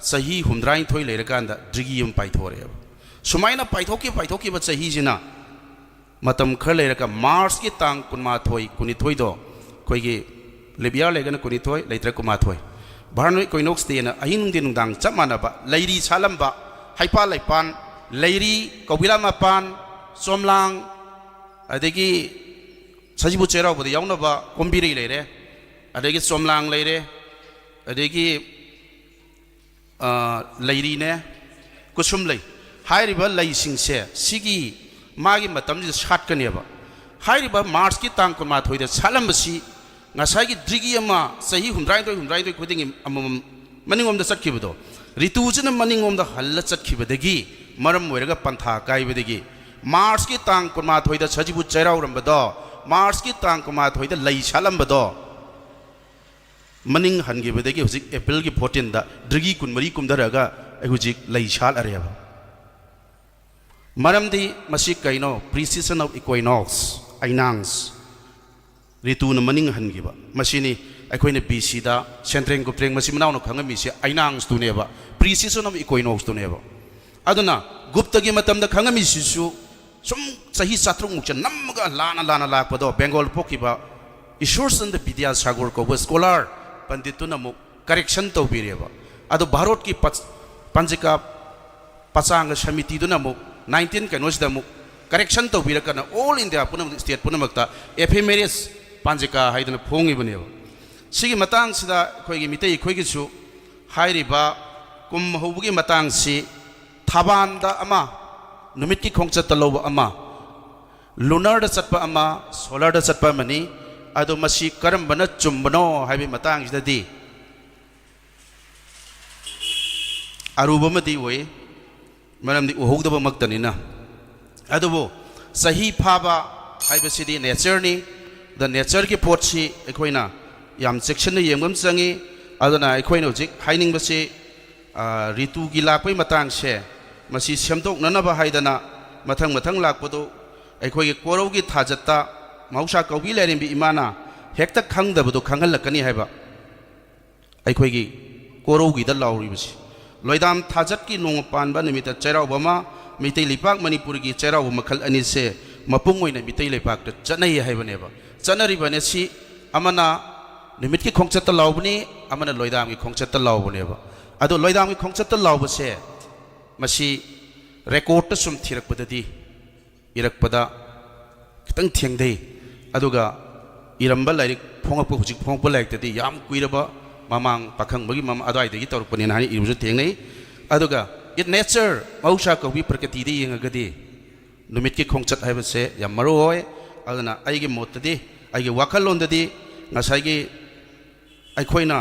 ꯆꯍꯤ ꯍꯨꯝꯗ꯭ꯔꯥꯅꯤꯊꯣꯏ ꯂꯩꯔꯀꯥꯟꯗ ꯗ꯭ꯔꯤꯒꯤ ꯑꯃ ꯄꯥꯏꯊꯣꯔꯛꯑꯦꯕ꯫ ꯁꯨꯃꯥꯏꯅ ꯄꯥꯏꯊꯣꯛꯈꯤ, ꯄꯥꯏꯊꯣꯛꯈꯤꯕ ꯆꯍꯤꯁꯤꯅ ꯃꯇꯝ ꯈꯔ ꯂꯩꯔꯒ ꯃꯥꯔꯆꯀꯤ ꯇꯥꯡ ꯀꯨꯟꯃꯥꯊꯣꯏ, ꯀꯨꯟꯅꯤꯊꯣꯏꯗꯣ ꯑꯩꯈꯣꯏꯒꯤ leap year ꯂꯩꯔꯒꯅ ꯀꯨꯟꯅꯤꯊꯣꯏ, ꯂꯩꯇ꯭ꯔ ꯀꯨꯟꯃꯥꯊꯣꯏ, vernal equinox dayꯅ ꯑꯍꯤꯡ ꯅꯨꯡꯊꯤꯟ ꯅꯨꯡꯗꯥꯡ ꯆꯞ ꯃꯥꯟꯅꯕ ꯂꯩꯔꯤ ꯁꯥꯠꯂꯝꯕ, ꯍꯩꯄꯥꯜ ꯂꯩꯄꯥꯟ, ꯂꯩꯔꯤ, ꯀꯧꯕꯤꯂꯥ ꯃꯄꯥꯟ, ꯆꯣꯝꯂꯥꯡ, ꯑꯗꯒꯤ ꯁꯖꯤꯕꯨ ꯆꯩꯔꯥꯎꯕꯗ ꯌꯥꯎꯅꯕ ꯀꯣꯝꯕꯤꯔꯩ ꯂꯩꯔꯦ, ꯑꯗꯒꯤ ꯆꯣꯝꯂꯥꯡ ꯂꯩꯔꯦ, ꯑꯗꯒꯤ ꯑ, ꯂꯩꯔꯤꯅꯦ, ꯀꯨꯁꯨꯝ ꯂꯩ꯫ ꯍꯥꯏꯔꯤꯕ ꯂꯩꯁꯤꯡꯁꯦ ꯁꯤꯒꯤ ꯃꯥꯒꯤ ꯃꯇꯝꯁꯤꯗ ꯁꯥꯠꯀꯅꯦꯕ꯫ ꯍꯥꯏꯔꯤꯕ ꯃꯥꯔꯆꯀꯤ ꯇꯥꯡ ꯀꯨꯟꯃꯥꯊꯣꯏꯗ ꯁꯥꯠꯂꯝꯕꯁꯤ ꯉꯁꯥꯏꯒꯤ ꯗ꯭ꯔꯤꯒꯤ ꯑꯃ ꯆꯍꯤ ꯍꯨꯝꯗ꯭ꯔꯥꯅꯤꯊꯣꯏ, ꯍꯨꯝꯗ꯭ꯔꯥꯅꯤꯊꯣꯏ ꯈꯨꯗꯤꯡꯒꯤ ꯑꯃꯃꯝ ꯃꯅꯤꯡꯂꯣꯝꯗ ꯆꯠꯈꯤꯕꯗꯣ, ꯔꯤꯇꯨꯁꯤꯅ ꯃꯅꯤꯡꯂꯣꯝꯗ ꯍꯜꯂ ꯆꯠꯈꯤꯕꯗꯒꯤ ꯃꯔꯝ ꯑꯣꯏꯔꯒ ꯄꯟꯊꯥ ꯀꯥꯏꯕꯗꯒꯤ ꯃꯥꯔꯆꯀꯤ ꯇꯥꯡ ꯀꯨꯟꯃꯥꯊꯣꯏꯗ ꯁꯖꯤꯕꯨ ꯆꯩꯔꯥꯎꯔꯝꯕꯗꯣ, ꯃꯥꯔꯆꯀꯤ ꯇꯥꯡ ꯀꯨꯟꯃꯥꯊꯣꯏꯗ ꯂꯩ ꯁꯥꯠꯂꯝꯕꯗꯣ, ꯃꯅꯤꯡ ꯍꯟꯈꯤꯕꯗꯒꯤ ꯍꯧꯖꯤꯛ ꯑꯦꯄ꯭ꯔꯤꯜꯒꯤ fourteenꯗ ꯗ꯭ꯔꯤꯒꯤ ꯀꯨꯟꯃꯔꯤ ꯀꯨꯝꯊꯔꯒ ꯑꯩ ꯍꯧꯖꯤꯛ ꯂꯩ ꯁꯥꯠꯂꯔꯦꯕ꯫ ꯃꯔꯝꯗꯤ ꯃꯁꯤ ꯀꯩꯅꯣ? Precession of equinox, ꯑꯩꯅꯥꯡꯁ, ꯔꯤꯇꯨꯅ ꯃꯅꯤꯡ ꯍꯟꯈꯤꯕ꯫ ꯃꯁꯤꯅꯤ ꯑꯩꯈꯣꯏꯅ BCꯗ ꯁꯦꯟꯇ꯭ꯔꯦꯡ ꯒꯨꯞꯇ꯭ꯔꯦꯡ ꯃꯆꯤꯟ ꯃꯅꯥꯎꯅ ꯈꯪꯉꯝꯃꯤꯁꯦ, ꯑꯩꯅꯥꯡꯁꯇꯨꯅꯦꯕ, precession of equinoxꯇꯨꯅꯦꯕ꯫ ꯑꯗꯨꯅ ꯒꯨꯞꯇꯒꯤ ꯃꯇꯝꯗ ꯈꯪꯉꯝꯃꯤꯁꯤꯁꯨ ꯁꯨꯝ ꯆꯍꯤ ꯆꯥꯇ꯭ꯔꯨꯛꯃꯨꯛꯁꯦ ꯅꯝꯃꯒ ꯂꯥꯟꯅ ꯂꯥꯟꯅ ꯂꯥꯛꯄꯗꯣ ꯕꯦꯡꯒꯣꯜ ꯄꯣꯛꯈꯤꯕ ꯏꯁꯣꯔꯆꯟꯗ꯭ꯔ ꯕꯤꯗ꯭ꯌꯥꯁꯥꯒꯔ ꯀꯧꯕ scholar ꯄꯟꯗꯤꯠꯇꯨꯅ ꯑꯃꯨꯛ correction ꯇꯧꯕꯤꯔꯦꯕ꯫ ꯑꯗꯣ ꯚꯥꯔꯠꯀꯤ ꯄꯆ-, ꯄꯥꯟꯖꯤꯀꯥ ꯄꯆꯥꯡꯒ ꯁꯃꯤꯇꯤꯗꯨꯅ ꯑꯃꯨꯛ ꯅꯥꯏꯟꯇꯤꯟ ꯀꯩꯅꯣꯁꯤꯗ ꯑꯃꯨꯛ ꯀꯔꯦꯛꯁꯟ ꯇꯧꯕꯤꯔꯀꯅ ꯑꯣꯜ ꯏꯟꯗꯤꯌꯥ ꯄꯨꯝꯅꯃꯛ, ꯁ꯭ꯇꯦꯠ ꯄꯨꯝꯅꯃꯛꯇ ꯑꯦꯐꯦꯃꯦꯔꯤꯁ ꯄꯥꯟꯖꯤꯀꯥ ꯍꯥꯏꯗꯅ ꯐꯣꯡꯉꯤꯕꯅꯦꯕ꯫ ꯁꯤꯒꯤ ꯃꯇꯥꯡꯁꯤꯗ ꯑꯩꯈꯣꯏꯒꯤ ꯃꯤꯇꯩ ꯑꯩꯈꯣꯏꯒꯤꯁꯨ ꯍꯥꯏꯔꯤꯕ ꯀꯨꯝ ꯍꯧꯕꯒꯤ ꯃꯇꯥꯡꯁꯤ ꯊꯥꯕꯥꯟꯗ ꯑꯃ, ꯅꯨꯃꯤꯠꯀꯤ ꯈꯣꯡꯆꯠꯇ ꯂꯧꯕ ꯑꯃ, ꯂꯨꯅꯔꯗ ꯆꯠꯄ ꯑꯃ, ꯁꯣꯂꯔꯗ ꯆꯠꯄ ꯑꯃꯅꯤ꯫ ꯑꯗꯣ ꯃꯁꯤ ꯀꯔꯝꯕꯅ ꯆꯨꯝꯕꯅꯣ ꯍꯥꯏꯕꯒꯤ ꯃꯇꯥꯡꯁꯤꯗꯗꯤ ꯑꯔꯨꯕ ꯑꯃꯗꯤ ꯑꯣꯏ, ꯃꯔꯝꯗꯤ ꯎꯍꯧꯗꯕꯃꯛꯇꯅꯤꯅ꯫ ꯑꯗꯨꯕꯨ ꯆꯍꯤ ꯐꯥꯕ ꯍꯥꯏꯕꯁꯤꯗꯤ ꯅꯦꯆꯔꯅꯤ꯫ ꯑꯗ ꯅꯦꯆꯔꯒꯤ ꯄꯣꯠꯁꯤ ꯑꯩꯈꯣꯏꯅ ꯌꯥꯝ ꯆꯦꯛꯁꯤꯟꯅ ꯌꯦꯡꯕ ꯑꯃ ꯆꯪꯉꯤ꯫ ꯑꯗꯨꯅ ꯑꯩꯈꯣꯏꯅ ꯍꯧꯖꯤꯛ ꯍꯥꯏꯅꯤꯡꯕꯁꯤ, ꯑ, ꯔꯤꯇꯨꯒꯤ ꯂꯥꯛꯄꯒꯤ ꯃꯇꯥꯡꯁꯦ, ꯃꯁꯤ ꯁꯦꯝꯗꯣꯛꯅꯅꯕ ꯍꯥꯏꯗꯅ ꯃꯊꯪ ꯃꯊꯪ ꯂꯥꯛꯄꯗꯨ ꯑꯩꯈꯣꯏꯒꯤ ꯀꯣꯔꯧꯒꯤ ꯊꯥꯖꯠꯇ ꯃꯍꯧꯁꯥ ꯀꯧꯕꯤ ꯂꯥꯏꯔꯦꯝꯕꯤ ꯏꯃꯥꯅ ꯍꯦꯛꯇ ꯈꯪꯗꯕꯗꯨ ꯈꯪꯍꯜꯂꯛꯀꯅꯤ ꯍꯥꯏꯕ ꯑꯩꯈꯣꯏꯒꯤ ꯀꯣꯔꯧꯒꯤꯗ ꯂꯥꯎꯔꯤꯕꯁꯤ꯫ ꯂꯣꯏꯗꯥꯝ ꯊꯥꯖꯠꯀꯤ ꯅꯣꯡꯃ ꯄꯥꯟꯕ ꯅꯨꯃꯤꯠꯇ ꯆꯩꯔꯥꯎꯕ ꯑꯃ, ꯃꯤꯇꯩ ꯂꯩꯄꯥꯛ ꯃꯅꯤꯄꯨꯔꯒꯤ ꯆꯩꯔꯥꯎꯕ ꯃꯈꯜ ꯑꯅꯤꯁꯦ ꯃꯄꯨꯡ ꯑꯣꯏꯅ ꯃꯤꯇꯩ ꯂꯩꯄꯥꯛꯇ ꯆꯠꯅꯩ ꯍꯥꯏꯕꯅꯦꯕ꯫ ꯆꯠꯅꯔꯤꯕ ꯑꯅꯤ ꯑꯁꯤ ꯑꯃꯅ ꯅꯨꯃꯤꯠꯀꯤ ꯈꯣꯡꯆꯠꯇ ꯂꯥꯎꯕꯅꯤ, ꯑꯃꯅ ꯂꯣꯏꯗꯥꯝꯒꯤ ꯈꯣꯡꯆꯠꯇ ꯂꯥꯎꯕꯅꯦꯕ꯫ ꯑꯗꯣ ꯂꯣꯏꯗꯥꯝꯒꯤ ꯈꯣꯡꯆꯠꯇ ꯂꯥꯎꯕꯁꯦ ꯃꯁꯤ ꯔꯦꯀꯣꯔꯠꯇ ꯁꯨꯝ ꯊꯤꯔꯛꯄꯗꯗꯤ, ꯏꯔꯛꯄꯗ ꯈꯤꯇꯪ ꯊꯦꯡꯊꯩ꯫ ꯑꯗꯨꯒ ꯏꯔꯝꯕ ꯂꯥꯏꯔꯤꯛ ꯐꯣꯡꯉꯛꯄ, ꯍꯧꯖꯤꯛ ꯐꯣꯡꯉꯛꯄ ꯂꯥꯏꯔꯤꯛꯇꯗꯤ ꯌꯥꯝ ꯀꯨꯏꯔꯕ ꯃꯃꯥꯡ ꯄꯥꯈꯪꯕꯒꯤ ꯃꯃꯥ ꯑꯗꯨꯋꯥꯏꯗꯒꯤ ꯇꯧꯔꯛꯄꯅꯦꯅ ꯍꯥꯏꯅ ꯏꯔꯨꯕꯁꯨ ꯊꯦꯡꯅꯩ꯫ ꯑꯗꯨꯒ in nature, ꯃꯍꯧꯁꯥ ꯀꯧꯕꯤ ꯄ꯭ꯔꯀ꯭ꯔꯤꯇꯤꯗ ꯌꯦꯡꯉꯒꯗꯤ ꯅꯨꯃꯤꯠꯀꯤ ꯈꯣꯡꯆꯠ ꯍꯥꯏꯕꯁꯦ ꯌꯥꯝ ꯃꯔꯨ ꯑꯣꯏ꯫ ꯑꯗꯨꯅ ꯑꯩꯒꯤ ꯃꯣꯠꯇꯗꯤ, ꯑꯩꯒꯤ ꯋꯥꯈꯜꯂꯣꯟꯗꯗꯤ ꯉꯁꯥꯏꯒꯤ ꯑꯩꯈꯣꯏꯅ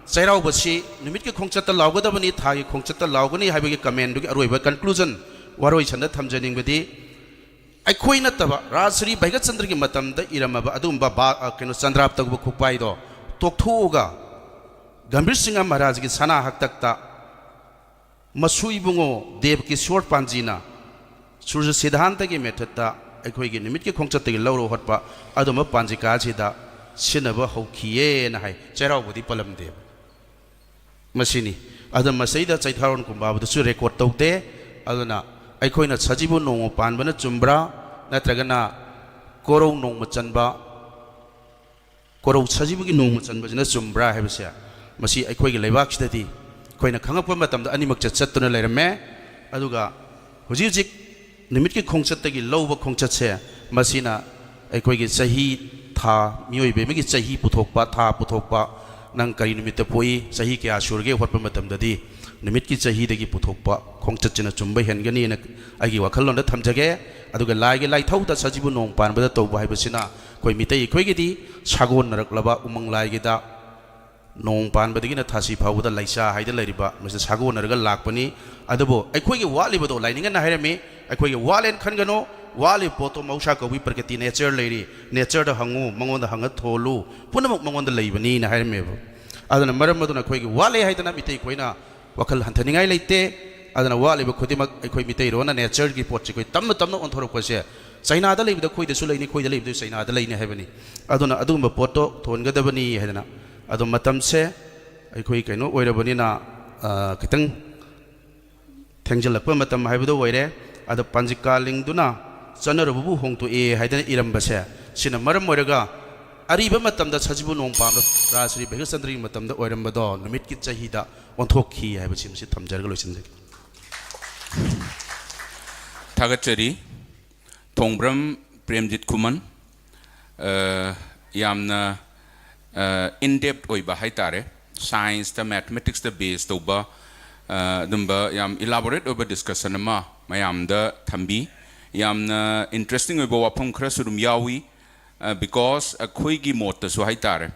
ꯆꯩꯔꯥꯎꯕꯁꯤ ꯅꯨꯃꯤꯠꯀꯤ ꯈꯣꯡꯆꯠꯇ ꯂꯥꯎꯒꯗꯕꯅꯤ, ꯊꯥꯒꯤ ꯈꯣꯡꯆꯠꯇ ꯂꯥꯎꯒꯅꯤ ꯍꯥꯏꯕꯒꯤ ꯀꯃꯦꯟꯗꯨꯒꯤ ꯑꯔꯣꯏꯕ conclusion, ꯋꯥꯔꯣꯏꯁꯟꯗ ꯊꯝꯖꯅꯤꯡꯕꯗꯤ, ꯑꯩꯈꯣꯏ ꯅꯠꯇꯕ ꯔꯥꯖꯁ꯭ꯔꯤ ꯚꯩꯒꯆꯟꯗ꯭ꯔꯒꯤ ꯃꯇꯝꯗ ꯏꯔꯝꯃꯕ ꯑꯗꯨꯒꯨꯝꯕ ꯕꯥ-, ꯑ, ꯀꯩꯅꯣ, ꯆꯟꯗ꯭ꯔꯥꯞꯇꯧꯕ ꯈꯨꯛꯄꯥꯏꯗꯣ ꯇꯣꯛꯊꯣꯛꯑꯒ ꯒꯝꯚꯤꯔ ꯁꯤꯡꯍ ꯃꯍꯥꯔꯥꯖꯒꯤ ꯁꯅꯥ ꯍꯥꯛꯇꯛꯇ ꯃꯁꯨ ꯏꯕꯨꯡꯉꯣ ꯗꯦꯕ ꯀꯤꯁꯣꯔ ꯄꯥꯟꯖꯤꯅ ꯁꯨꯔꯖ ꯁꯤꯗꯥꯟꯇꯒꯤ ꯃꯦꯊꯠꯇ ꯑꯩꯈꯣꯏꯒꯤ ꯅꯨꯃꯤꯠꯀꯤ ꯈꯣꯡꯆꯠꯇꯒꯤ ꯂꯧꯔ ꯍꯣꯠꯄ ꯑꯗꯨꯝꯕ ꯄꯥꯟꯖꯤꯀꯥꯁꯤꯗ ꯁꯤꯖꯤꯟꯅꯕ ꯍꯧꯈꯤꯌꯦꯅ ꯍꯥꯏ, ꯆꯩꯔꯥꯎꯕꯗꯤ ꯄꯜꯂꯝꯗꯦꯕ꯫ ꯃꯁꯤꯅꯤ꯫ ꯑꯗꯨ ꯃꯁꯤꯗ ꯆꯩꯊꯥꯔꯣꯟ ꯀꯨꯝꯕꯥꯕꯗꯁꯨ ꯔꯦꯀꯣꯔꯠ ꯇꯧꯗꯦ꯫ ꯑꯗꯨꯅ ꯑꯩꯈꯣꯏꯅ ꯁꯖꯤꯕꯨ ꯅꯣꯡꯃ ꯄꯥꯟꯕꯅ ꯆꯨꯝꯕ꯭ꯔꯥ, ꯅꯠꯇ꯭ꯔꯒꯅ ꯀꯣꯔꯧ ꯅꯣꯡꯃ ꯆꯟꯕ, ꯀꯣꯔꯧ ꯁꯖꯤꯕꯨꯒꯤ ꯅꯣꯡꯃ ꯆꯟꯕꯁꯤꯅ ꯆꯨꯝꯕ꯭ꯔꯥ ꯍꯥꯏꯕꯁꯦ, ꯃꯁꯤ ꯑꯩꯈꯣꯏꯒꯤ ꯂꯩꯕꯥꯛꯁꯤꯗꯗꯤ ꯑꯩꯈꯣꯏꯅ ꯈꯪꯉꯛꯄ ꯃꯇꯝꯗ ꯑꯅꯤꯃꯛ ꯆꯠ ꯆꯠꯇꯨꯅ ꯂꯩꯔꯝꯃꯦ꯫ ꯑꯗꯨꯒ ꯍꯧꯖꯤꯛ ꯍꯧꯖꯤꯛ ꯅꯨꯃꯤꯠꯀꯤ ꯈꯣꯡꯆꯠꯇꯒꯤ ꯂꯧꯕ ꯈꯣꯡꯆꯠꯁꯦ, ꯃꯁꯤꯅ ꯑꯩꯈꯣꯏꯒꯤ ꯆꯍꯤ, ꯊꯥ, ꯃꯤꯑꯣꯏꯕ ꯑꯃꯒꯤ ꯆꯍꯤ ꯄꯨꯊꯣꯛꯄ, ꯊꯥ ꯄꯨꯊꯣꯛꯄ, ꯅꯪ ꯀꯔꯤ ꯅꯨꯃꯤꯠꯇ ꯄꯣꯛꯏ, ꯆꯍꯤ ꯀꯌꯥ ꯁꯨꯔꯒꯦ ꯍꯣꯠꯄ ꯃꯇꯝꯗꯗꯤ ꯅꯨꯃꯤꯠꯀꯤ ꯆꯍꯤꯗꯒꯤ ꯄꯨꯊꯣꯛꯄ ꯈꯣꯡꯆꯠꯁꯤꯅ ꯆꯨꯝꯕ ꯍꯦꯟꯒꯅꯤꯅ ꯑꯩꯒꯤ ꯋꯥꯈꯜꯂꯣꯟꯗ ꯊꯝꯖꯒꯦ꯫ ꯑꯗꯨꯒ ꯂꯥꯏꯒꯤ ꯂꯥꯏꯊꯧꯗ ꯁꯖꯤꯕꯨ ꯅꯣꯡ ꯄꯥꯟꯕꯗ ꯇꯧꯕ ꯍꯥꯏꯕꯁꯤꯅ ꯑꯩꯈꯣꯏ ꯃꯤꯇꯩ ꯑꯩꯈꯣꯏꯒꯤꯗꯤ ꯁꯥꯒꯣꯟꯅꯔꯛꯂꯕ ꯎꯃꯪ ꯂꯥꯏꯒꯤꯗ ꯅꯣꯡ ꯄꯥꯟꯕꯗꯒꯤꯅ ꯊꯥꯁꯤ ꯐꯥꯎꯕꯗ ꯂꯩꯆꯥ ꯍꯥꯏꯗ ꯂꯩꯔꯤꯕ ꯃꯁꯤꯗ ꯁꯥꯒꯣꯟꯅꯔꯒ ꯂꯥꯛꯄꯅꯤ꯫ ꯑꯗꯨꯕꯨ ꯑꯩꯈꯣꯏꯒꯤ ꯋꯥꯠꯂꯤꯕꯗꯣ ꯂꯥꯏꯅꯤꯡꯉꯟꯅ ꯍꯥꯏꯔꯝꯃꯤ, ꯑꯩꯈꯣꯏꯒꯤ ꯋꯥꯠꯂꯦꯅ ꯈꯟꯒꯅꯨ꯫ ꯋꯥꯠꯂꯤꯕ ꯄꯣꯠꯇꯣ ꯃꯍꯧꯁꯥ ꯀꯧꯏ, ꯄ꯭ꯔꯀꯤꯇꯤ, ꯅꯦꯆꯔ ꯂꯩꯔꯤ꯫ ꯅꯦꯆꯔꯗ ꯍꯪꯉꯨ, ꯃꯉꯣꯟꯗ ꯍꯪꯉ ꯊꯣꯜꯂꯨ, ꯄꯨꯝꯅꯃꯛ ꯃꯉꯣꯟꯗ ꯂꯩꯕꯅꯤꯅ ꯍꯥꯏꯔꯝꯃꯦꯕ꯫ ꯑꯗꯨꯅ ꯃꯔꯝ ꯑꯗꯨꯅ ꯑꯩꯈꯣꯏꯒꯤ ꯋꯥꯠꯂꯦ ꯍꯥꯏꯗꯅ ꯃꯤꯇꯩ ꯑꯩꯈꯣꯏꯅ ꯋꯥꯈꯜ ꯍꯟꯊꯅꯤꯡꯉꯥꯏ ꯂꯩꯇꯦ꯫ ꯑꯗꯨꯅ ꯋꯥꯠꯂꯤꯕ ꯈꯨꯗꯤꯡꯃꯛ ꯑꯩꯈꯣꯏ ꯃꯤꯇꯩꯔꯣꯟꯅ ꯅꯦꯆꯔꯒꯤ ꯄꯣꯠꯁꯦ ꯑꯩꯈꯣꯏ ꯇꯞꯅ ꯇꯞꯅ ꯑꯣꯟꯊꯣꯔꯛꯄꯁꯦ, ꯆꯩꯅꯥꯗ ꯂꯩꯕꯗ ꯑꯩꯈꯣꯏꯗꯁꯨ ꯂꯩꯅꯤ, ꯑꯩꯈꯣꯏꯗ ꯂꯩꯕꯗ ꯆꯩꯅꯥꯗ ꯂꯩꯅꯤ ꯍꯥꯏꯕꯅꯤ꯫ ꯑꯗꯨꯅ ꯑꯗꯨꯒꯨꯝꯕ ꯄꯣꯠꯇꯣ ꯊꯣꯟꯒꯗꯕꯅꯤ ꯍꯥꯏꯗꯅ꯫ ꯑꯗꯣ ꯃꯇꯝꯁꯦ ꯑꯩꯈꯣꯏ ꯀꯩꯅꯣ ꯑꯣꯏꯔꯕꯅꯤꯅ, ꯑ, ꯈꯤꯇꯪ ꯊꯦꯡꯖꯤꯜꯂꯛꯄ ꯃꯇꯝ ꯍꯥꯏꯕꯗꯣ ꯑꯣꯏꯔꯦ꯫ ꯑꯗꯣ ꯄꯥꯟꯖꯤꯀꯥ ꯂꯤꯡꯗꯨꯅ ꯆꯠꯅꯔꯨꯕꯕꯨ ꯍꯣꯡꯗꯣꯛꯑꯦ ꯍꯥꯏꯗꯅ ꯏꯔꯝꯕꯁꯦ, ꯁꯤꯅ ꯃꯔꯝ ꯑꯣꯏꯔꯒ ꯑꯔꯤꯕ ꯃꯇꯝꯗ ꯁꯖꯤꯕꯨ ꯅꯣꯡ ꯄꯥꯟꯕ ꯔꯥꯖ ꯁ꯭ꯔꯤ ꯚꯩꯒ꯭ꯔꯆꯟꯗ꯭ꯔꯒꯤ ꯃꯇꯝꯗ ꯑꯣꯏꯔꯝꯕꯗꯣ ꯅꯨꯃꯤꯠꯀꯤ ꯆꯍꯤꯗ ꯑꯣꯟꯊꯣꯛꯈꯤ ꯍꯥꯏꯕꯁꯤꯃꯁꯨ ꯊꯝꯖꯔꯒ ꯂꯣꯏꯁꯤꯟꯖꯒꯦ꯫ ꯊꯥꯒꯠꯆꯔꯤ꯫ ꯊꯣꯡꯕ꯭ꯔꯝ ꯄ꯭ꯔꯦꯝꯖꯤꯠ ꯈꯨꯃꯟ꯫ ꯑ, ꯌꯥꯝꯅ, ꯑ, in depth ꯑꯣꯏꯕ ꯍꯥꯏ ꯇꯥꯔꯦ, ꯁꯥꯏꯟꯁꯇ, ꯃꯦꯊꯃꯦꯇꯤꯛꯁꯇ ꯕꯦꯁ ꯇꯧꯕ, ꯑ, ꯑꯗꯨꯝꯕ ꯌꯥꯝ ꯏꯂꯥꯕꯣꯔꯦꯠ ꯑꯣꯏꯕ ꯗꯤꯁꯀꯁꯟ ꯑꯃ ꯃꯌꯥꯝꯗ ꯊꯝꯕꯤ꯫ ꯌꯥꯝꯅ ꯏꯟꯇꯔꯦꯁꯇꯤꯡ ꯑꯣꯏꯕ ꯋꯥꯐꯝ ꯈꯔꯁꯨ ꯑꯗꯨꯝ ꯌꯥꯎꯏ꯫ ꯑ, ꯕꯤꯀꯣꯁ ꯑꯩꯈꯣꯏꯒꯤ ꯃꯣꯠꯇꯁꯨ ꯍꯥꯏ ꯇꯥꯔꯦ,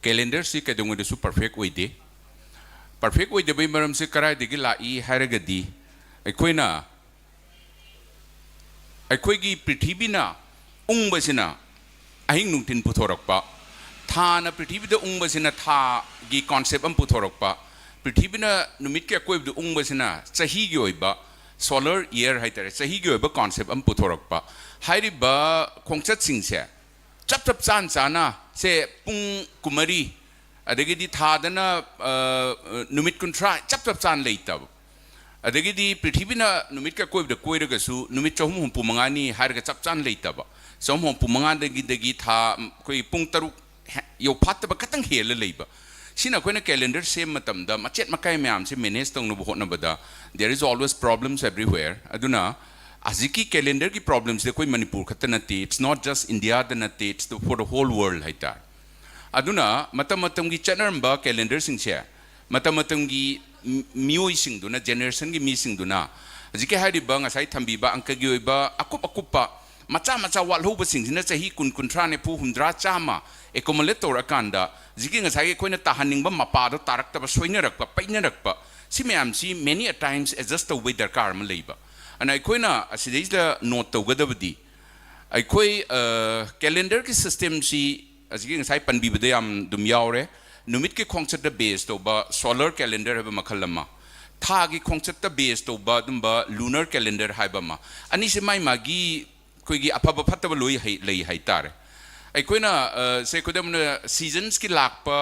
ꯀꯦꯂꯦꯟꯗꯔꯁꯤ ꯀꯩꯗꯧꯉꯩꯗꯁꯨ ꯄꯔꯐꯦꯛ ꯑꯣꯏꯗꯦ꯫ ꯄꯔꯐꯦꯛ ꯑꯣꯏꯗꯕꯩ ꯃꯔꯝꯁꯤ ꯀꯗꯥꯏꯗꯒꯤ ꯂꯥꯛꯏ ꯍꯥꯏꯔꯒꯗꯤ, ꯑꯩꯈꯣꯏꯅ ꯑꯩꯈꯣꯏꯒꯤ ꯄ꯭ꯔꯤꯊꯤꯕꯤꯅ ꯎꯪꯕꯁꯤꯅ ꯑꯍꯤꯡ ꯅꯨꯡꯊꯤꯟ ꯄꯨꯊꯣꯔꯛꯄ, ꯊꯥꯅ ꯄ꯭ꯔꯤꯊꯤꯕꯤꯗ ꯎꯪꯕꯁꯤꯅ ꯊꯥꯒꯤ ꯀꯣꯟꯁꯦꯞ ꯑꯃ ꯄꯨꯊꯣꯔꯛꯄ, ꯄ꯭ꯔꯤꯊꯤꯕꯤꯅ ꯅꯨꯃꯤꯠꯀꯤ ꯑꯀꯣꯏꯕꯗ ꯎꯪꯕꯁꯤꯅ ꯆꯍꯤꯒꯤ ꯑꯣꯏꯕ, ꯁꯣꯂꯔ ꯏꯌꯔ ꯍꯥꯏꯇꯥꯔꯦ, ꯆꯍꯤꯒꯤ ꯑꯣꯏꯕ ꯀꯣꯟꯁꯦꯞ ꯑꯃ ꯄꯨꯊꯣꯔꯛꯄ꯫ ꯍꯥꯏꯔꯤꯕ ꯈꯣꯡꯆꯠꯁꯤꯡꯁꯦ ꯆꯞ ꯆꯞ ꯆꯥꯟ ꯆꯥꯅ ꯁꯦ ꯄꯨꯡ ꯀꯨꯟꯃꯔꯤ, ꯑꯗꯒꯤꯗꯤ ꯊꯥꯗꯅ, ꯑ, ꯅꯨꯃꯤꯠ ꯀꯨꯟꯊ꯭ꯔꯥ ꯆꯞ ꯆꯞ ꯆꯥꯅ ꯂꯩꯇꯕ꯫ ꯑꯗꯒꯤꯗꯤ ꯄ꯭ꯔꯤꯊꯤꯕꯤꯅ ꯅꯨꯃꯤꯠꯀꯤ ꯑꯀꯣꯏꯕꯗ ꯀꯣꯏꯔꯒꯁꯨ ꯅꯨꯃꯤꯠ ꯆꯍꯨꯝ ꯍꯨꯝꯐꯨ ꯃꯉꯥꯅꯤ ꯍꯥꯏꯔꯒ ꯆꯞ ꯆꯥꯅ ꯂꯩꯇꯕ꯫ ꯆꯍꯨꯝ ꯍꯨꯝꯐꯨ ꯃꯉꯥꯗꯒꯤꯗꯒꯤ ꯊꯥ, ꯑꯩꯈꯣꯏ ꯄꯨꯡ ꯇꯔꯨꯛ ꯍꯦ-, ꯌꯧꯐꯥꯠꯇꯕ ꯈꯇꯪ ꯍꯦꯜꯂ ꯂꯩꯕ꯫ ꯁꯤꯅ ꯑꯩꯈꯣꯏꯅ calendar ꯁꯦꯝꯕ ꯃꯇꯝꯗ ꯃꯆꯦꯠ ꯃꯀꯥꯏ ꯃꯌꯥꯝꯁꯦ manage ꯇꯧꯅꯕ ꯍꯣꯠꯅꯕꯗ there is always problems everywhere. ꯑꯗꯨꯅ ꯍꯧꯖꯤꯛꯀꯤ calendarꯒꯤ problemꯁꯤꯗꯤ ꯑꯩꯈꯣꯏ ꯃꯅꯤꯄꯨꯔ ꯈꯛꯇ ꯅꯠꯇꯦ, it's not just Indiaꯗ ꯅꯠꯇꯦ, it's the, for the whole world ꯍꯥꯏꯇꯥꯔꯦ. ꯑꯗꯨꯅ ꯃꯇꯝ ꯃꯇꯝꯒꯤ ꯆꯠꯅꯔꯝꯕ calendarꯁꯤꯡꯁꯦ ꯃꯇꯝ ꯃꯇꯝꯒꯤ ꯃꯤꯑꯣꯏꯁꯤꯡꯗꯨꯅ, generationꯒꯤ ꯃꯤꯁꯤꯡꯗꯨꯅ ꯍꯧꯖꯤꯛꯀꯤ ꯍꯥꯏꯔꯤꯕ ꯉꯁꯥꯏ ꯊꯝꯕꯤꯕ ꯑꯪꯀꯒꯤ ꯑꯣꯏꯕ ꯑꯀꯨꯞ ꯑꯀꯨꯞꯄ ꯃꯆꯥ ꯃꯆꯥ ꯋꯥꯠꯍꯧꯕꯁꯤꯡꯁꯤꯅ ꯆꯍꯤ ꯀꯨꯟ, ꯀꯨꯟꯊ꯭ꯔꯥ, ꯅꯤꯐꯨ, ꯍꯨꯝꯗ꯭ꯔꯥ, ꯆꯥꯝꯃ accumulate ꯇꯧꯔꯛꯑꯀꯥꯟꯗ ꯍꯧꯖꯤꯛꯀꯤ ꯉꯁꯥꯏꯒꯤ ꯑꯩꯈꯣꯏꯅ ꯇꯥꯍꯟꯅꯤꯡꯕ ꯃꯄꯥꯗꯣ ꯇꯥꯔꯛꯇꯕ, ꯁꯣꯏꯅꯔꯛꯄ, ꯄꯩꯅꯔꯛꯄ, ꯁꯤ ꯃꯌꯥꯝꯁꯤ many a times adjust ꯇꯧꯕꯩ ꯗꯔꯀꯥꯔ ꯑꯃ ꯂꯩꯕ꯫ ꯑꯗꯨꯅ ꯑꯩꯈꯣꯏꯅ ꯑꯁꯤꯗꯩꯁꯤꯗ note ꯇꯧꯒꯗꯕꯗꯤ ꯑꯩꯈꯣꯏ calendarꯒꯤ systemꯁꯤ ꯍꯧꯖꯤꯛꯀꯤ ꯉꯁꯥꯏ ꯄꯟꯕꯤꯕꯗ ꯌꯥꯝ ꯑꯗꯨꯝ ꯌꯥꯎꯔꯦ꯫ ꯅꯨꯃꯤꯠꯀꯤ ꯈꯣꯡꯆꯠꯇ base ꯇꯧꯕ solar calendar ꯍꯥꯏꯕ ꯃꯈꯜ ꯑꯃ, ꯊꯥꯒꯤ ꯈꯣꯡꯆꯠꯇ base ꯇꯧꯕ ꯑꯗꯨꯝꯕ lunar calendar ꯍꯥꯏꯕ ꯑꯃ, ꯑꯅꯤꯁꯦ ꯃꯥꯏ ꯃꯥꯒꯤ ꯑꯩꯈꯣꯏꯒꯤ ꯑꯐꯕ ꯐꯠꯇꯕ ꯂꯣꯏ ꯍꯩ- ꯂꯩ ꯍꯥꯏꯇꯥꯔꯦ꯫ ꯑꯩꯈꯣꯏꯅ ꯁꯦ ꯈꯨꯗꯝ ꯑꯣꯏꯅ seasonsꯀꯤ ꯂꯥꯛꯄ